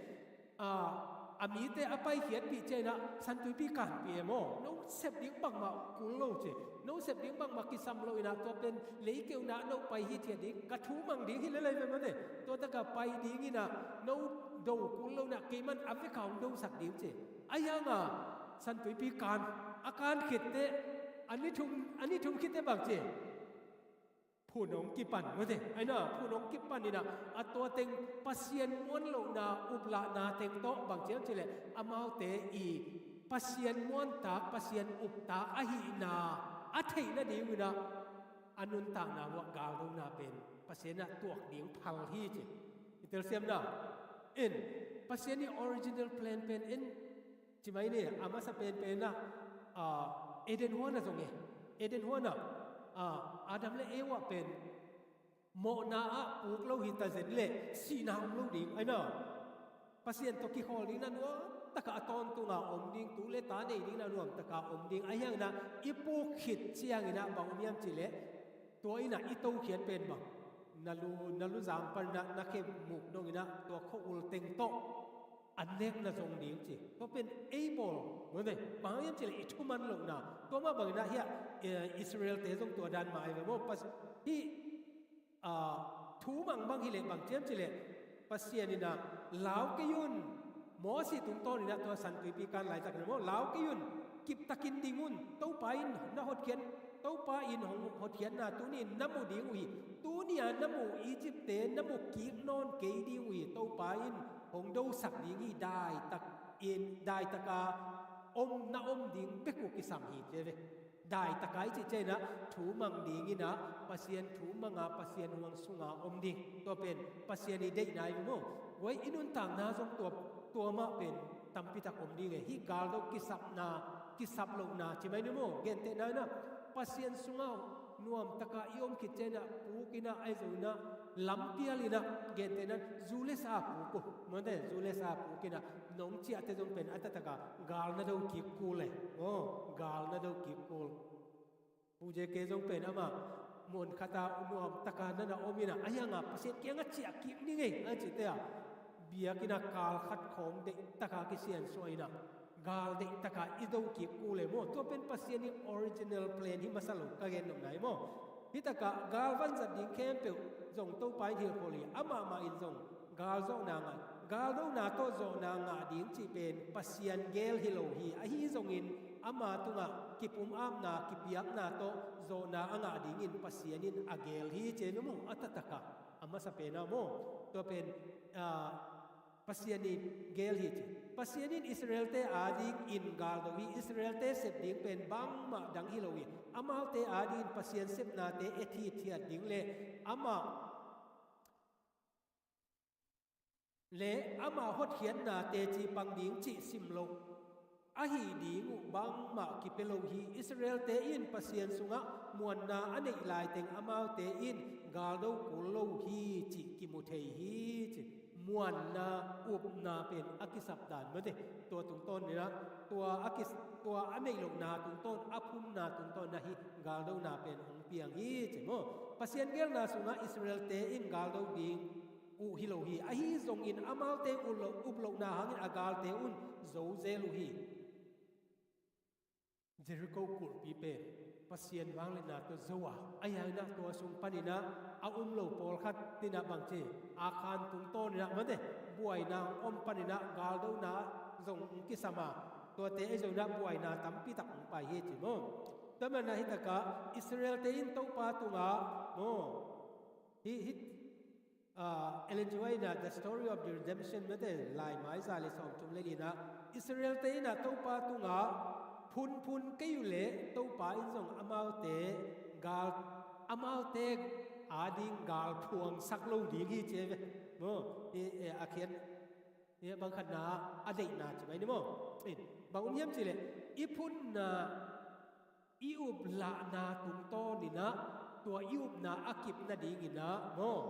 a, a mite a paikhiatpih ciangin ah Santuipi kanpih e maw. No sep ding bangmah kul lo ci. No sep ding bangmah kisam lo inah tua pen leikeu nah no pai hithiat ding, ka thu mang ding hi lel ahi ve mate. Tua takah pai ding inah no do kul lo inah keiman a vekha hong dosak ding ci. Ahi hanga Santuipi kan, a kan khitteh a ni thum, a ni thum khitteh bang ci. Phun hong kipan mate. Aina phun hong kipan inah a tua teng Pasian muan lohna uplahna teng tawh bang ci hiam cihleh amaute i Pasian muantak, Pasian uptak ahihna a theih nading inah a nuntakna uah galdona pen Pasian inah tuak ding phal hi ci. I telsiamna in Pasian i original plan pen in ci mai ni, a masa penpenah, ah, Eden huanah zong e. Eden huanah, ah, Adam le Eva pen mawhna ah puk lo hi ta zen leh sihna om lo ding aina. Pasian tawh kikhawl ding na nuam takah a tawntunga om ding, tu le ta nei ding na nuam takah om ding. Ahi hanginah i puk khit cianginah bang om hiam cihleh tua inah i tokhiat pen bang na lu, na luzang panah na khe muk donginah tua khua-ul teng tawh an nekna zong ding ci. Tua pen ei bawl mawte, bang hang hiam cihleh i thuman lohna. Tua mah banginah hiah, eh, Israel-te zong tua dan mah ahi ve maw. Pas, hih, ah, thu mangbang hileh bang ci hiam cihleh Pasian inah lau kei un. Mawsi tungtawninah tua Santuipi kan laitak inah maw, lau kei un. Kiptakin ding un. Topa in na hotkhiat, Topa in hong hotkhiatna tuni-in na mu ding uh hi. Tuni-a na mu Egypt-te na mu kik nawn kei ding uh hi. Topa in hong dosak ding hi. Daitak in, daitaka om, na om ding bek uh kisam hi ci ve. Daitaka i cih cianginah thu mang dinginah Pasian thu manga Pasian huang sunga om ding. Tua pen Pasian i deihna hi maw. Guai i nuntakna zong tua, tua mah pen tampitak om ding e. Hih galdo kisapna, kisap lohna ci mai ni maw. Gentehna inah Pasian sungah nuamtaka i om khit cianginah pukinah ahi zonginah lampial inah gentehna zu le sa puk uh. Mawte zu le sa pukinah nong ciahte zong pen a taktaka gal na do kik kul e. Aw, gal na do kik kul. Pu J K zong pen amah mun khata nuamtaka nana om inah, ahi hanga Pasian kiangah ciah kik ni ngei a cihte ah biakinnah kal khat khawng deihtaka kisiansuah inah gal deihtaka i do kik kul e maw. Tua pen Pasian i original plan hi masa lo ka gen nopna hi maw. Hitakah gal vanzat ding khempeuh zong Topa in hilhkholh hi. Amahmah in zong gal zawhna ngah, gal dona tawh zawhna ngah ding cih pen Pasian gel hi lo hi. Ahi zongin ama tungah kipumapna, kipiakna tawh zawhna a ngah dingin Pasian in a gel hi ci ni maw. A taktaka a masa pena maw. Tua pen, ah, Pasian in gel hi ci. Pasian in Israelte adingin galdo hi. Israelte sep ding pen bangmah dang hi lo hi. Amaute adingin Pasian sepnate ethiat ding le amah le amah hotkhiatna teci pang ding cih sim loh ahi ding uh bangmah kipia lo hi. Israelte in Pasian sungah muanna a neih laiteng amaute in galdo kul lo hi cih kimu thei hi ci. Muanna, upna pen a kisap dan mate. Tua tungtawn inah tua a kis tua a neih lohna tungtawn, a phunna tungtawn na hi galdona pen hong piang hi ci maw. Pasian gelna sungah Israelte in galdo ding uh hi lo hi. Ahi zongin amaute up lohna hangin a galte un zo zel uh hi. Jericho kulhpi pen Pasian vangliatna tawh zo a, a hianginah tua sung paninah a um lo pawlkhat tinah bangci Akhan tungtawn inah mate buaina hong om paninah galdona zong hong kisam a, tuate ei zonah buaina tampitak hong pai hi ci maw. Tua manah hitakah Israelte in Topa tungah maw, hi hi Ellen G. White inah The Story of the Redemption mate laimai za le sawmthum le lina Israelte inah Topa tungah phunphun kei uh leh Topa in zong amaute gal amaute ading gal phuangsak lo ding hi ci ve maw. Hi a khian hi bang khatna a deihna ci mai ni maw. Bang um hiam ci leh i phunna i up lahna tungtawninah tua i upna a kip nadinginah maw,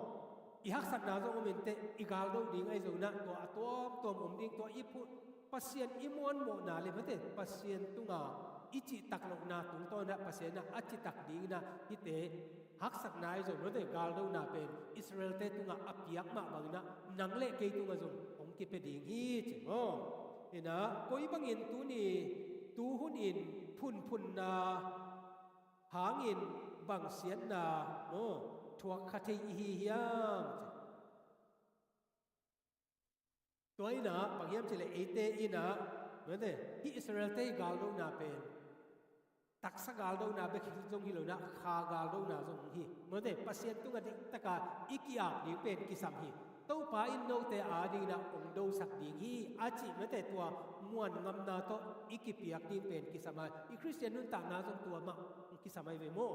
i haksatna zong om inteh i galdo ding ahi zonginah tua a tuamtuam om ding tua i phut Pasian i muanmawhna le mate Pasian tunga i cihtak lohna tungtawnah Pasian inah a citak dinginah hihte haksatna ahi zong mate galdona pen Israelte tungah a piak mah banginah nang le kei tungah zong hong kipia ding hi ci maw. Inah koi bangin tuni tuhunin phunphunna hangin bang siatna maw thuak kha thei i hi hiam ci. Tua inah bang hiam ci leh eite inah mate hi Israelte hi galdona pen taksa galdona bek hi zong hi lonah kha galdona zong hi mate Pasian tungah diktaka i ki-ap ding pen kisam hi. Topa in note adinginah hong dosak ding hi a cih mate tua muan ngamna tawh i kipiak ding pen kisam a, i Khristian nuntakna zong tua mah hong kisam ahi ve maw.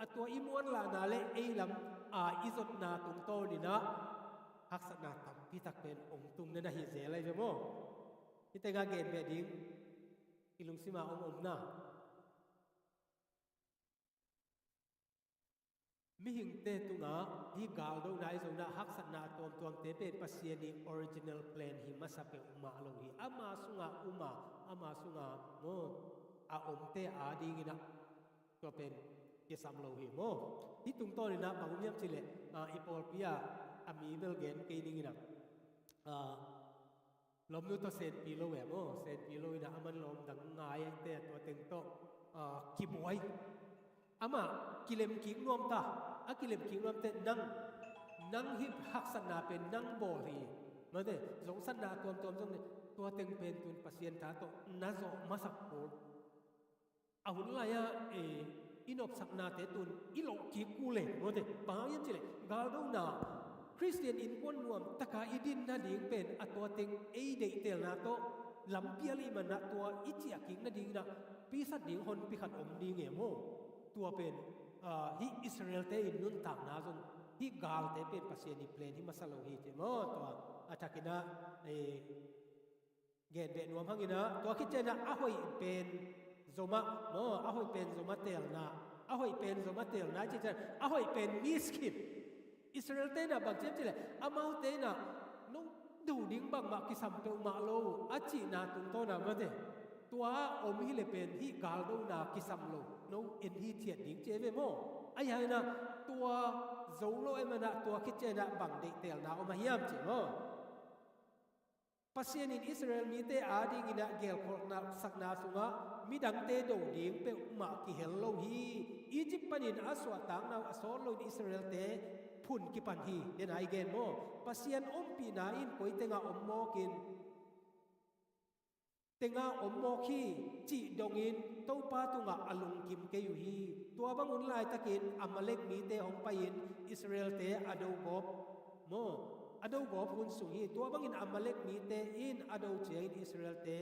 A tua i muanlahna le ei lam a i zotna tungtawninah haksatna tampitak pen hong tung na na hi zel ahi ve maw. Hihte nga gen beh ding i lungsima om omna mihingte tungah hi galdona ahi zonginah haksatna tuamtuamte pen Pasian i original plan hi masa peuhmah lo hi. Ama sungah uma ama sungah maw a omte adinginah tua pen kisam lo hi maw. Hi tungtawninah bang um hiam ci leh i pawlpi ah a mi bel gen kei ninginah Lawmnu tawh senpi lo e maw, senpi lo inah a man lawm dang ngai ahite a tua teng tawh kibuai. Amah kilemkik nuam ta, a kilemkik nuam teh nang, nang hi haksatna pen nang bawl hi. Mate zongsatna tuamtuam zong le tua teng pen tun Pasian ta tawh na zawh masak pawl. A hun lai-ah i nopsaknate tun i loh kik kul e mawte. Bang hang hiam cih leh galdona Khristian innkuan nuam taka i din nading pen a tua teng ei deihtelna tawh lampial i manah tua i ciah kik nadinginah pisat ding honpi khat om ding e maw? Tua pen hih Israelte in nuntakna zong hih galte pen Pasian i plan hi masa lo hi ci maw? Tua a thakinah gen beh nuam hanginah tua khit cianah a hoih pen zomah maw, a hoih pen zomah teelna, a hoih pen zomah teelna cih cian a hoih pen miskin. Israelte inah bang ciam cih leh amaute inah no do ding bangmah kisam peuhmah lo a cihna tungtawnah mate tua om hileh pen hih galdona kisam lo no en hithiat ding ci ei ve maw? Ahi hanginah tua zo lo ei manah tua khit cianah bang deihtelna om a hiam cih maw? Pasian in Israel mite adinginah gelkholhna sakna sungah midangte do ding peuhmah kihel lo hi. Egypt panin a suahtakna uh a sawt loin Israelte phun kipan hi. Dena i gen maw? Pasian ompihna in koi tengah om mawkin tengah om mawk hi cih dongin Topa tungah a lungkim kei uh hi. Tua bang hun laitakin Amalek mite hong pai-in Israelte a do gawp maw? a do gawp hun sung hi. Tua bangin Amalek mite in a do ciangin Israelte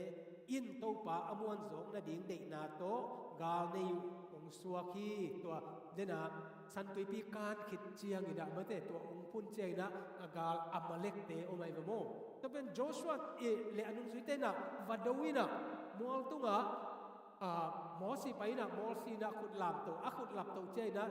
in Topa a muanzawk nading deihna tawh gal nei uh hong suak hi. Tua dena San Tuipi kan khit ciangin ah, mate, tua hong phun ciangin ah a gal Amalekte om ahi ve maw. Tua pen Joshua, eh, le a nungzuite in ah va do in ah mual tungah, ah, Mosi pai in ah, Mosi in ah khut lamto, a khut lapto ciangin ah,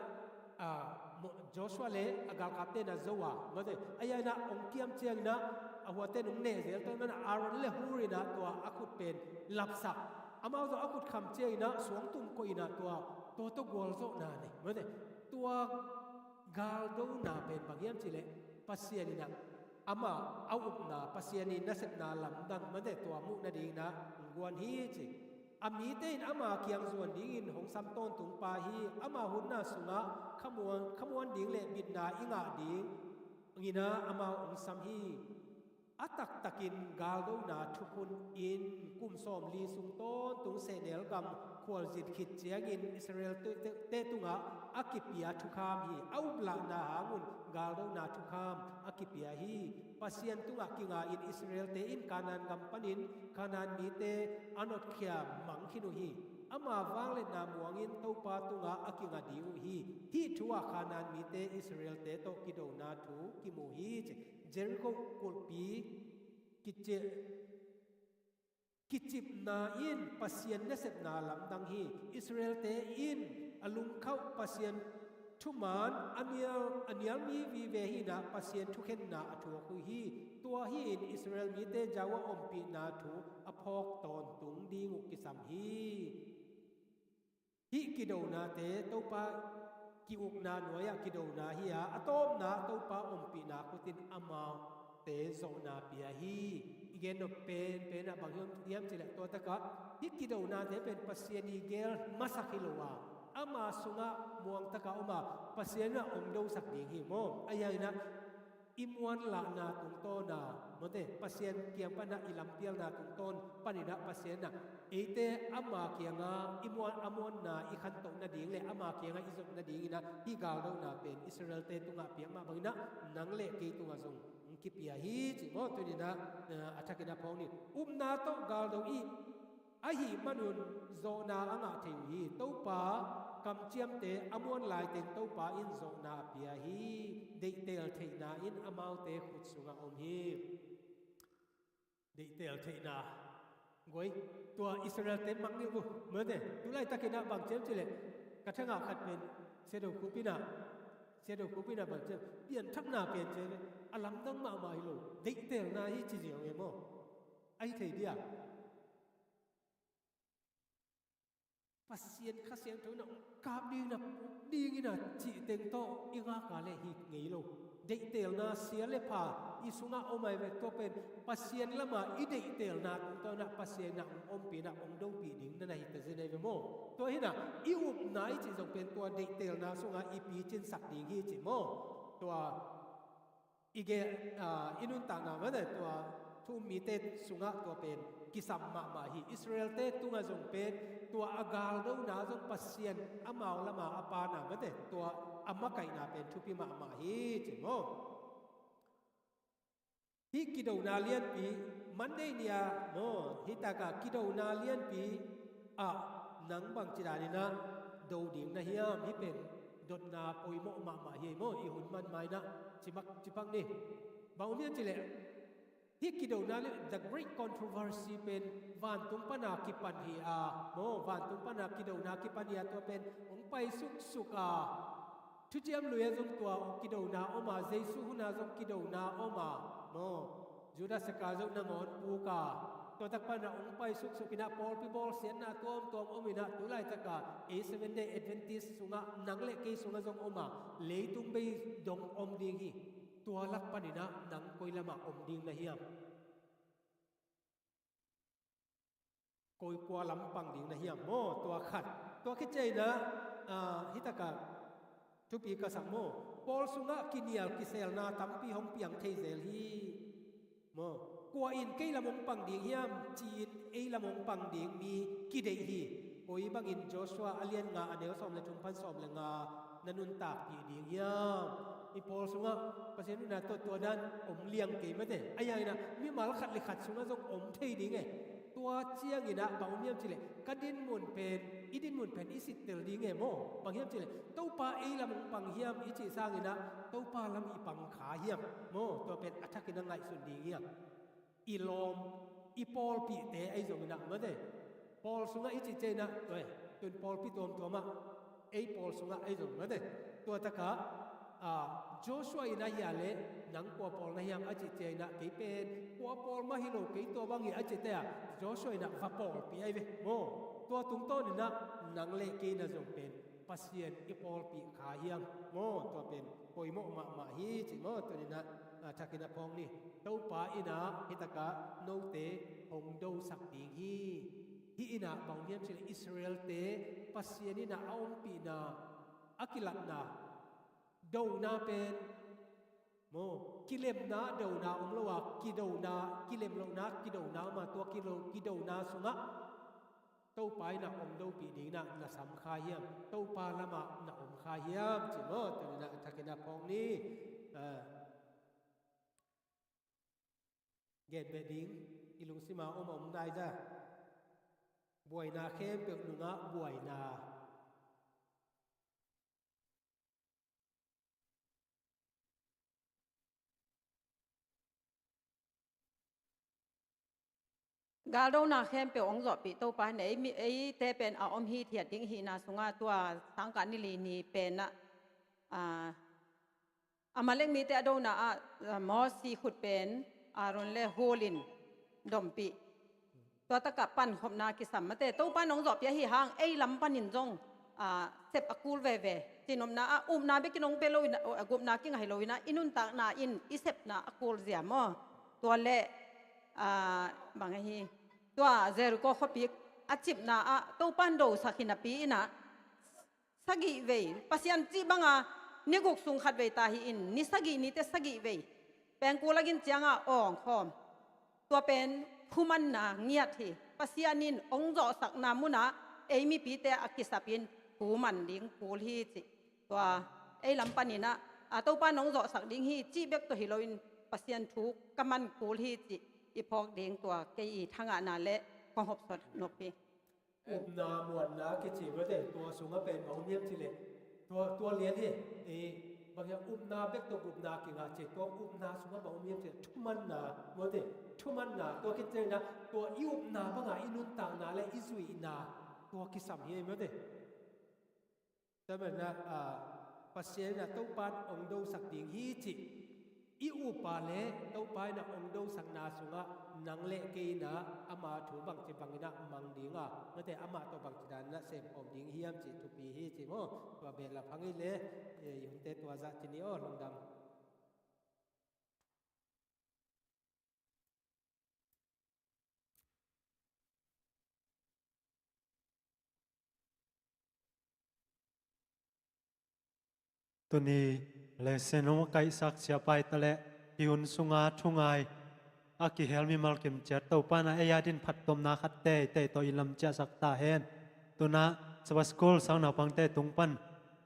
ah, Mo-, Joshua le a galkapte in ah zo a, mate, a ia in ah hong kiam ciangin ah a huate in hong neh zel, tua man ah Aaron le Hur in ah tua a khut pen lapsak. Amau zong a khut kham ciangin ah suangtum koih in ah tua, tua tawh gualzawhna nei, mate. Tua galdona pen bang hiam cih leh Pasian in ah ama a upna, Pasian i nasepna lamdang, mate, tua muh nadingin ah hong guan hi ci. A mite in ama kiang zuan dingin hong sam tawntung pa hi. Ama hunna sungah khamuan, khamuan ding le bitna i ngah dingin ah amau hong sam hi. A taktakin galdona thukhun in kum sawmli sung tawntung sehnel gam khualzin khit ciangin Israel te, te, te tungah a kipia thukham hi. A uplahna hangun galdona thukham a kipia hi. Pasian tungah kinga in Israelte in Kanaan gam panin Kanaan mite a notkhia mang khin uh hi. Ama vangliatna muangin Topa tungah a kinga ding uh hi. Hih thu ah Kanaan mite Israelte tawh kidona thu kimu hi ci. Jericho kulhpi kici-, kicipna in Pasian nasepna lamdang hi. Israelte in a lungkhauh Pasian thuman a nial, a nialmi vive hi in ah Pasian thukhenna a thuak uh hi. Tua hi in Israel mite Jahua ompihna thu a phawk tawntung ding uh kisam hi. Hih kidonate Topa ki-ukna nuai-ah kidona hi a, a tawpna Topa ompihna khutin amaute zawhna pia hi. I gen nop penpen ah bang hiam, hiam cih leh tua takah hih kidonate pen Pasian i gel masak hi lo a, ama sungah muang takah om a, Pasian in ah hong dosak ding hi maw. A ia in ah i muanlahna tungtawn a, mate, Pasian kiang pan ah i lampialna tungtawn panin ah Pasian in ah eite ama kiangah i muan, a muanna i khantoh nading le ama kiangah i zot nadingin ah hih galdona pen Israelte tungah piak mah bangin ah nang le kei tungah zong hong kipia hi ci maw. Tuni in ah, eh, a thakin a phawk ni. Upna tawh galdo i ahih manun zawhna a ngah thei uh hi. Topa kamciamte a muan laiteng Topa in zawhna a pia hi. Deihtel theihna in amaute khut sungah om hi. Deihtel theihna. Guai, tua Israelte mang ni uh, mate, tu laitakin ah bang ciam cih leh ka thangah khat pen Sia Do Khup in ah, Sia Do Khup in ah bang ciam, pianthakna pian ciam, a lamdang mahmah hi lo. Deihtelna hi ci ziau e maw. Ahi thei dia. Pasian Kha Siangtho in ah hong kap ding in ah, puk ding in ah cih teng tawh i ngak a leh hi ngei lo. Deihtelna sia le pha i sungah om ahi ve. Tua pen Pasian lamah i deihtelna tungtawn ah Pasian in ah hong ompih in ah hong dopih ding na na hi ta zen ahi ve maw. Tua hi in ah i upna i cih zong pen tua deihtelna sungah i picinsak ding hi ci maw. Tua i gen, ah, i nuntakna mate, tua thu um mite sungah tua pen kisam mahmah hi. Israelte tungah zong pen tua a galdona zong Pasian amau lama a pana mate, tua a makaihna pen thupi mahmah hi ci maw. Hih kidona lianpi Monday ni-a maw, hih takah kidona lianpi ah nang bangci danin ah do ding na hiam? Hih pen dotna poimawh mahmah hi maw, i hun man ma-in ah. Cimak, cipak ni. Bang om hiam cih leh hih kidona le, the great controversy pen vantung pana kipan hi a maw, vantung pana kidona kipan hi a, tua pen hong pai suksuk a, Thuciam Lui ah zong tua kidona om a, Jesu hun ah zong kidona om a maw, Judas Iskariot zong nangawn puk a, tua tak pana hong pai suksuk in ah pawlpi bawlsiatna tuamtuam om in ah, tu laitaka ei Seventh Day Adventist sungah nang le kei sungah zong om a, leitung bei dong om ding hi. Tua lak panin ah nang koi lamah om ding na hiam? Koi kua lam pang ding na hiam maw? Tua khat. Tua khit ciangin ah, ah, hih takah thupi ka sak maw? Pawl sungah kinial kiselna tampi hong piang thei zel hi. Maw? Kua in kei lam hong pang ding hiam ci-in ei lam hong pang ding mi kideih hi. Koi bangin Joshua a lian nga a neu sawm le thum pan sawm le nga na nuntakpih ding hiam? I pawl sungah Pasian in ah tua, tua dan om liang kei mate. Ahi hangin ah mimal khat le khat sungah zong om thei ding e. Tua ciangin ah bang om hiam cih leh ka dinmun pen, i dinmun pen i sittel ding e maw. Bang hiam cih leh Topa ei lam hong pang hiam i cih sangin ah Topa lam i pang kha hiam maw. Tua pen a thakin ah ngaihsun ding hiam. I lawm, i pawlpihte ahi zongin ah mate. Pawl sungah i cih ciangin ah, oi, tun pawlpi tuamtuam ah, ei pawl sungah ahi zong mate. Tua takah, ah, Joshua in ah hia leh, nang kua pawl na hiam a cih ciangin ah, kei pen kua pawl mah hi lo, kei tua bang hi a cih ciangin ah, Joshua in ah va pawlpih ahi ve maw. Tua tungtawnin ah nang le kei in ah zong pen Pasian i pawlpih kha hiam maw. Tua pen poimawh mahmah hi cih maw. Tuni in ah, ah, thakin ah phawk ni. Topa in ah hi takah note hong dosak ding hi. Hih in ah bang hiam cih leh Israelte Pasian in ah a ompihna, a kilatna, dona pen maw, kilemna, dona om lo a, kidona, kilem lohna, kidona om a, tua kilo, kidona sungah Topa in ah hong dopih ding in ah na sam kha hiam, Topa lamah na om kha hiam cih maw. Tuni in ah thakin ah phawk ni. Ah, gen beh ding, i lungsim ah om a om nai za. Buaina khempeuh nungah buaina. Galdona khempeuh hong zawhpih Topa in ei mi, eite pen a om hithiat ding hihna sungah tua sangkah ni li ni pen ah, ah, Amalek mite a dona ah, ah, Mosi khut pen Aaron le Hur in dompih. Tua takah pankhopna kisam mate. Topa in hong zawhpih ahih hang ei lam panin zong, ah, sep a kul veve. Cinopna ah upna bekin hong pia lo in ah, a gupna kingah hi lo in ah, i nuntakna in i sepna a kul zia maw. Tua leh, ah, bang ahi, tua Jericho khuapi a cipna ah Topa in dosak hi napi in ah, sagih vei, Pasian cih banga ni guk sung khat vei ta hi in, ni sagih nite sagih vei pengkul a gin ciangah awng khawm. Tua pen thumanna ngiat hi. Pasian in hong zawhsakna munah ei mipite a kisapin thuman ding kul hi cih. Tua ei lam panin ah, a Topa in hong zawhsak ding hi cih bek tawh hi loin Pasian thu ka man kul hi cih i phawk ding tua kei i thangahna le kong hopsot nop hi. Upna muanna kici mate, tua sungah pen bang om hiam cih leh, tua, tua lian hi. Eh, bang hiam upna bek tawh gupna kingah ci, tua upna sungah bang om hiam cih leh, thumanna mate, thumanna, tua kici na, tua i upna bangah i nuntakna le i zuihna, tua kisam hi mate. Tua manin ah, ah, Pasian in ah Topa in hong dosak ding hi cih i up a le Topa in ah hong dosakna sungah nang le kei in ah ama thu bangci bangin ah mang ding a, mate, amah tawh bangci danin ah semkhawm ding hiam cih thupi hi cih maw. Tua behlap hang hi le, eh, i hunte tua zah ci ni aw, lungdam. Tuni lesson hong kaihsak siapa i ta leh, hih hun sunga thungai a kihel mimal kim ciat Topa in ah ei adingin phattuamna khat teitei tawh i lam ciahsak ta hen. Tu in ah Sabbath School sang naupangte tung pan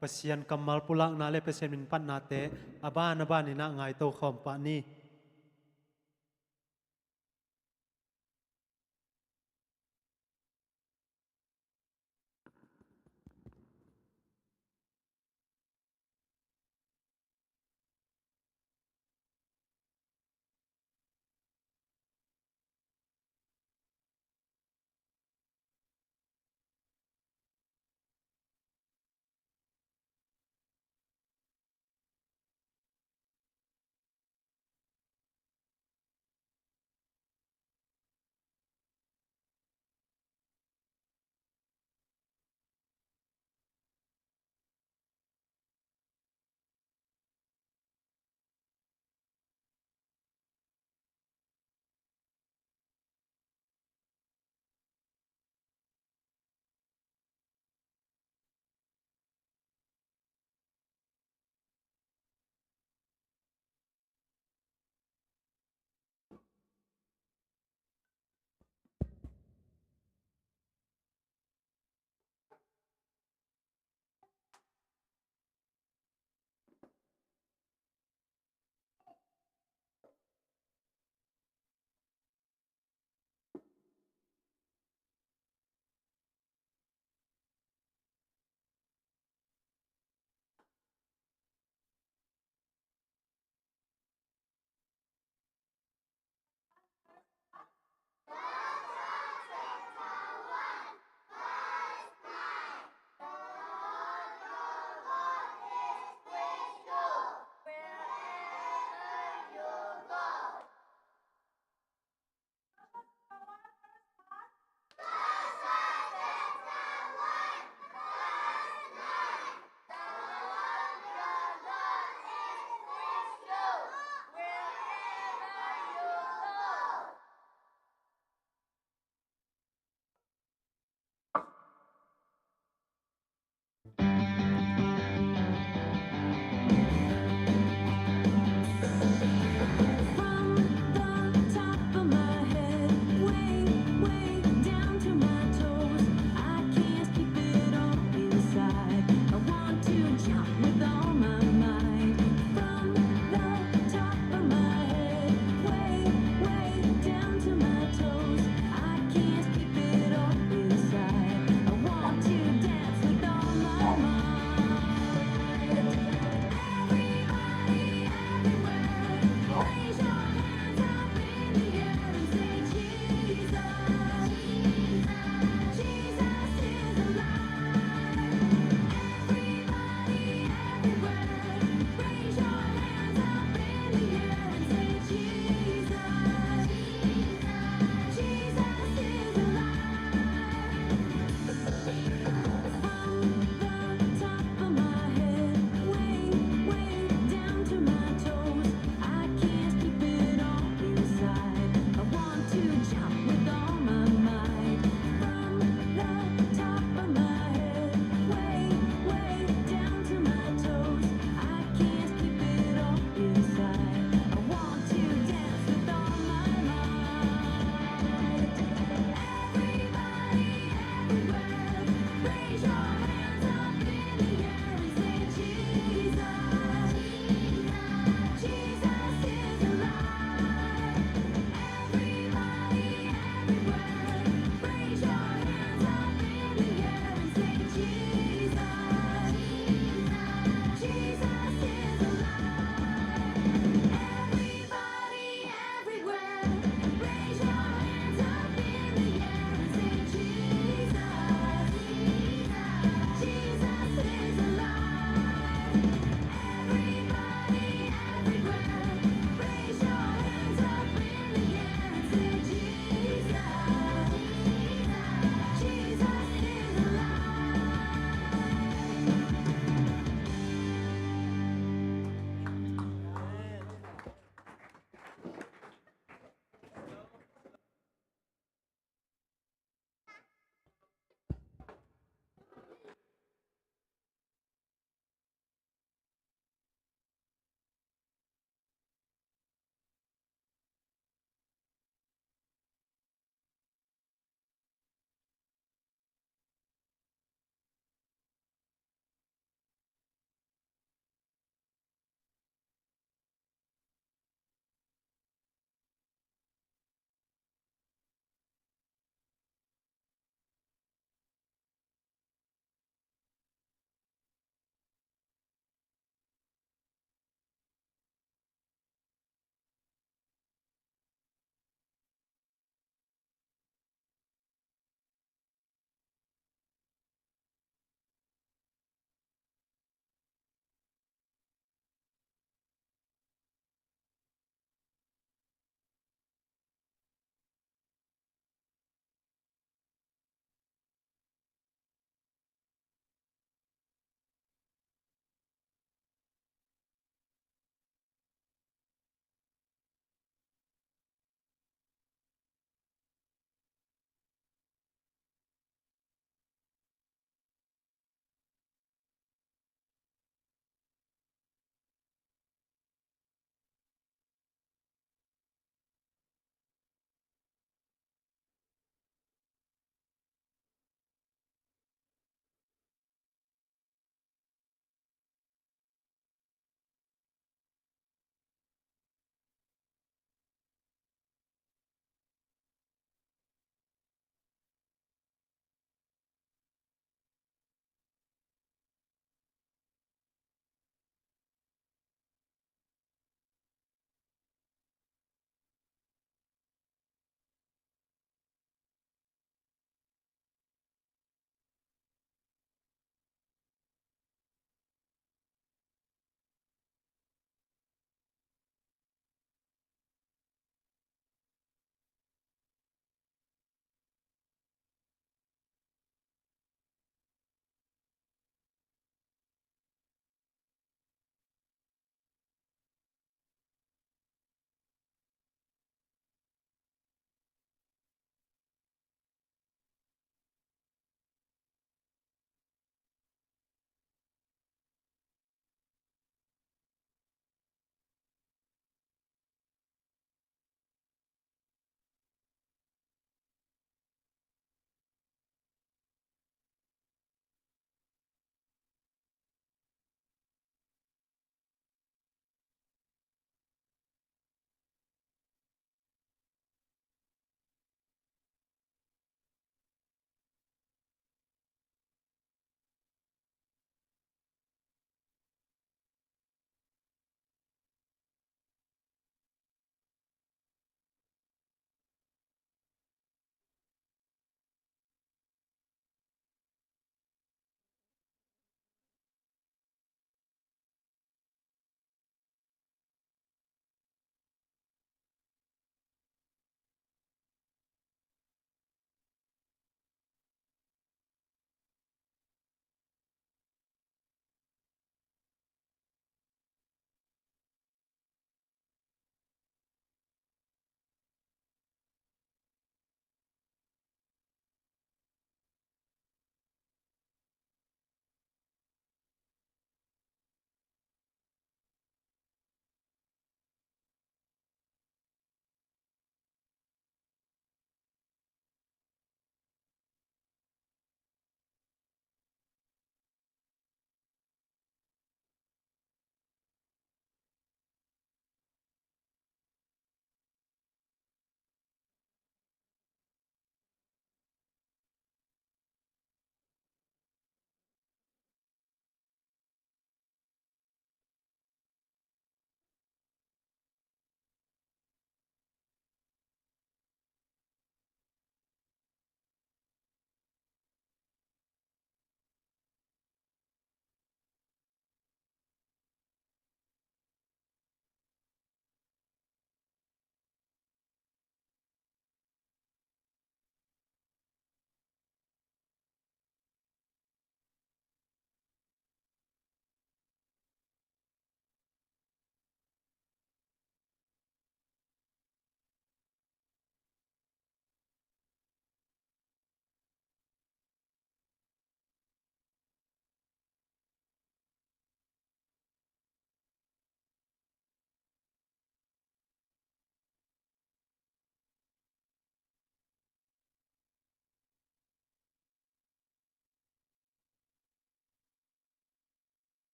Pasian kammal pulakna le Pasian min phatnate a ban a ban in ah ngaito khawm pah ni.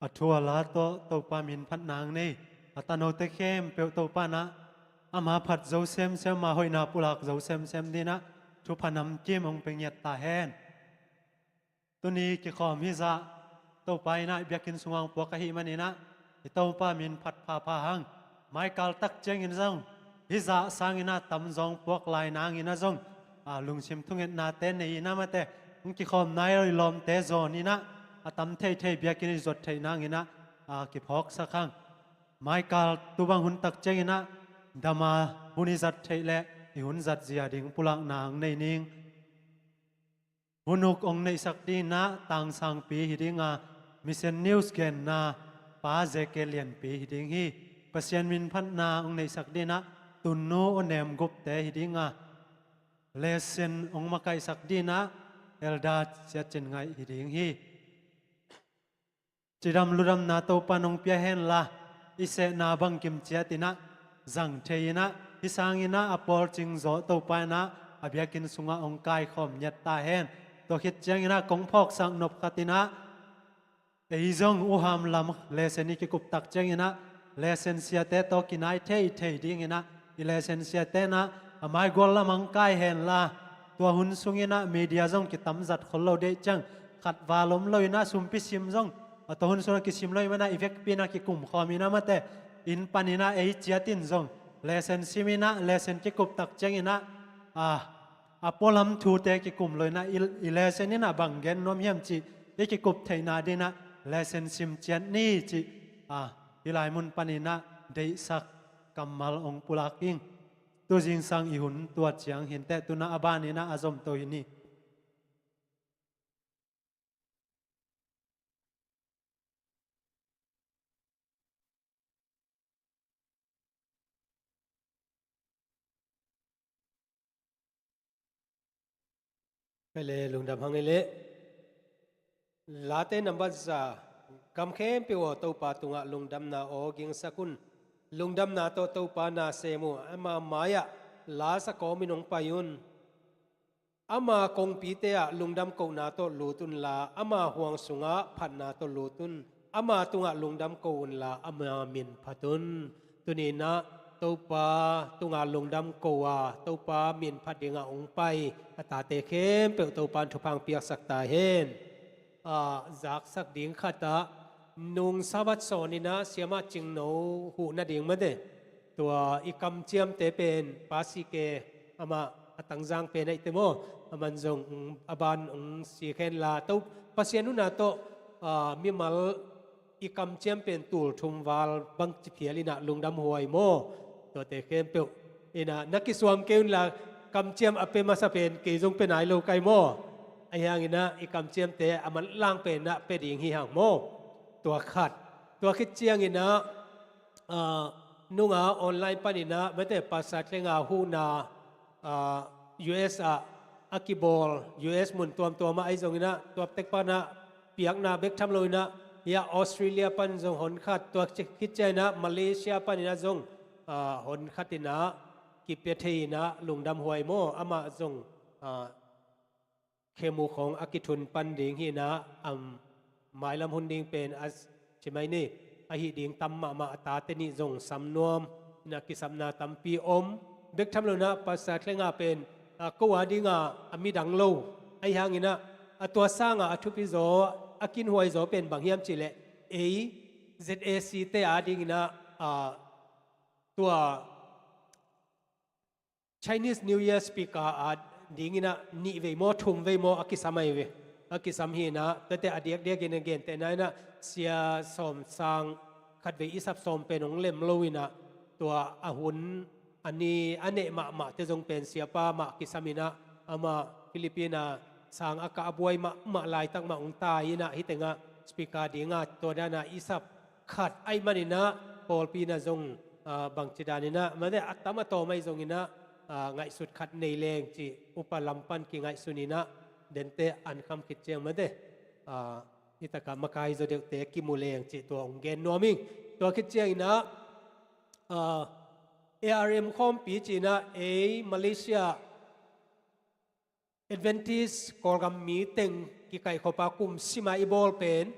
a thu a la tawh Topa min phat nang nei a tanote khempeuh Topa in ah ama phat zo semsem, ama hoihna pulak zo semsem dingin ah thupha namkim hong pia ngiat ta hen. Tuni kikhawm hizah Topa in ah i biakinn sungah hong puak ahih manin ah i Topa min phat phapha hang. Maikal tak ciangin zong hizah sangin ah tamzaw hong puak lai nangin ah zong, a, lungsim thungetnate nei in ah mate, hong kikhawm nai lo i lawmte zawn in ah a tam theithei biakinn i zuat theih nangin ah, a, kiphawksak hang. Maikal tu bang hun tak ciangin ah dam a hun i zat theih leh i hun zat zia ding pulak nang nei ning. Hun uk hong neihsak dingin ah Tangsangpi hi ding a, Mission News genna Pa Zeke Lianpi hi ding hi. Pasian min phatna hong neihsak dingin ah Tunnu Aw Nem Gupte hi ding a, lesson hong makaihsak dingin ah Elder Sia Cin Ngaih hi ding hi. Cidam ludamna Topa in hong pia hen la, i sehna bangkim ciat in ah zang thei in ah, hih sangin ah a pawl cing zawh Topa in ah a biakinn sungah hong kaikhawm ngiat ta hen. Tua khit ciangin ah kong phawksak nop khat in ah, ei zong uham lam lesson i kikup tak ciangin ah lesson siate tawh kinai theithei dingin ah i lesson siate in ah a maigual lam hong kai hen la, tua hun sungin ah media zong kitamzat khol lo deih ciang khat val om lo in ah sumpi sim zong a tua hun sungah kisim lo in ah i vekpi in ah kikum khawm in ah mate, inn panin ah ei ciat in zong lesson sim in ah lesson kikup tak ciangin ah, a, a pualam thute kikum lo in ah i, i lesson in ah bang gen nuam hiam cih i kikup theihna dingin ah lesson sim ciat ni cih, a, hih lai mun panin ah deihsak kammal hong pulak ing. Tu zingsang i hun tua ciang hi inteh, tu in ah a ban in ah a zom to hi ni. Kei le lungdam hang ei leh. Late nambat za, gam khempeuh aw, Topa tungah lungdamna aw gingsak un. Lungdamna tawh Topa na sem uh, ama mai-ah la sa kawmin hong pai un. Ama kongpite ah lungdam kohna tawh lut unla, ama huang sungah phatna tawh lut un. Ama tungah lungdam ko unla, ama min phat un. Tuni in ah Topa tungah lungdam ko a, Topa min phat dingah hong pai a tate khempeuh Topa in thupha hong piaksak ta hen. A, zaksak ding khat ah, nung Sabbath sawn in ah siamah Cingno huh nading mate, tua i kamciamte pen Pa Sike, amah a Tangzang pen ahih teh maw, aman zong, mm, a ban hong sik hen la, to Pasian huhna tawh, a, mimal i kamciam pen tul thum val bang ci phial in ah lungdam huai maw. Tuate khempeuh in ah na kisuang kei unla, kamciam a pia masa pen kei zong pia nai lo kai maw. Ahi hangin ah i kamciamte a manlang pen ah pia ding hi hang maw. Tua khat. Tua khit ciangin ah, a, nunga online panin ah mate, Pastor Thlenga huhna, a, U S ah a kibawl, U S mun tuamtuam ah ahi zongin ah, tua tek pan ah piakna bek tham lo in ah, hia Australia pan zong hon khat, tua khit ciangin ah Malaysia panin ah zong, a, hon khat in ah kipia thei in ah lungdam huai maw. Amah zong, a, khem uh khawng a kithun pan ding hi in ah, am, mailam hun ding pen a ci mai ni, ahi ding tam mahmah. A tate nih zong sam nuam in ah kisapna tampi om. Bek tham lo in ah Pastor Thlenga pen, a, ko a dinga a midang lo. Ahi hangin ah a tua sanga a thupi zaw, a kinhuai zaw pen bang hiam cih leh, ei Z A C te a dingin ah, a, tua Chinese New Year speaker a dingin ah nih vei maw, thum vei maw a kisam ahi ve. A kisam hi in ah, tuate a diakdiakin a gentehna in ah, sia sawm sang khat vei i sap sawm pen hong lem lo in ah, tua a hun a ni a neh mahmahte zong pen siapa mah kisam in ah, amah Philippine a sang a kah a buai mahmah laitak mah hong tai in ah, hih tengah speaker dinga tua dana i sap khat ahih manin ah, pawlpi in ah zong, a, bangci danin ah, mate, a tam a tawm ahi zongin ah, a, ngaihsut khat nei leng cih upa lam pan kingaihsun in ah, dente an kham khit ciang mate, a, i takah makai zaw deuhte kimu leng cih tua hong gen nuam ing. Tua khit ciangin ah, a, A R M khawmpi ci in ah, ei Malaysia Adventist Kawlgam mi teng kikaihkhop a kum sima i bawl pen,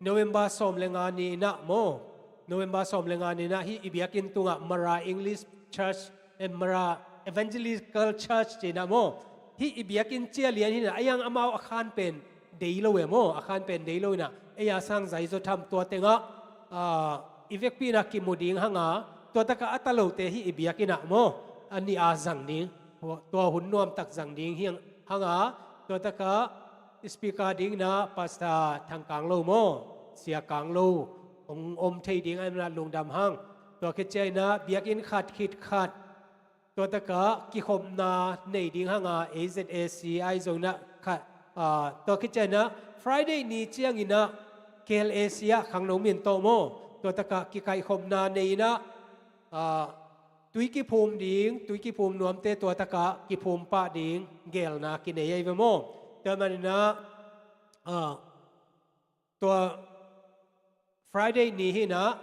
November sawm le nga ni inah maw, November sawm le nga ni inah hih i biakinn tungah Mara English Church, eh, Mara Evangelical Church ci inah maw, hih i biakinn cia lian hi inah, a iang amau a khan pen dei lo e maw, a khan pen dei lo inah, ei a sang zai zaw tham tua tengah, ah, i vekpi inah kimu ding hanga, tua takah a ta lote hih i biakinn ah maw, a nih a zang ding, tua hun nuamtak zang ding hi hanga, tua takah speaker ding inah Pastor Thang Kang Lo maw, Sia Kang Lo, hong om thei ding a inah lungdam hang. Tua khit ciang inah biakinn khat khit khat tua takah kikhopna nei ding hanga, A Z A C ai zong inah khat, ah, tua khit ciang inah Friday ni ciang inah K L A C ah khangno min tawh maw, tua takah kikaihkhopna nei inah, ah, tui kiphum ding, tui kiphum nuamte tua takah kiphum pah ding gelna kinei ahi ve maw. Tua man inah, ah, tua Friday ni hi inah,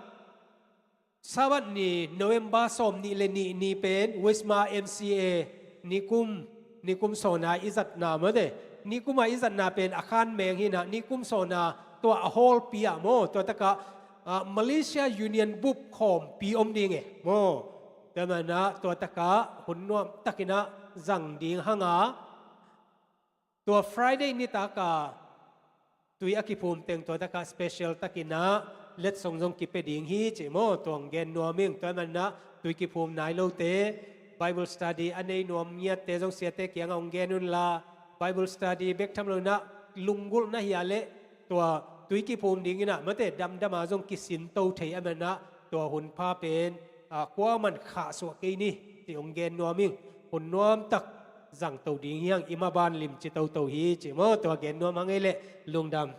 Sabbath ni, November sawm nih le nih ni pen Wisma M C A nikum, nikum sawna i zatna maw te. Nikum a i zatna pen a khan meng hi inah, nikum sawna tua a hallpi ah maw, tua takah, ah, Malaysia Union Bup khawmpi om ding e maw. Tua man inah tua takah hun nuamtak inah zang ding hanga, tua Friday nitak a tui a kiphum teng tua takah special tak inah letsong zong kipia ding hi ci maw, tua hong gen nuam ing. Tua man inah tui kiphum nai lote, Bible study a nei nuam ngiatte zong siate kiangah hong gen unla, Bible study bek tham lo inah lunggulh na hia leh tua tui kiphum ding inah maw te, damdam a zong kisin to thei a man inah tua hun pha pen, ah, kuaman khahsuah kei ni ci hong gen nuam ing. Hun nuamtak zang to ding hi hang, i maban limci toto hi ci maw, tua gen nuam hang ei leh lungdam.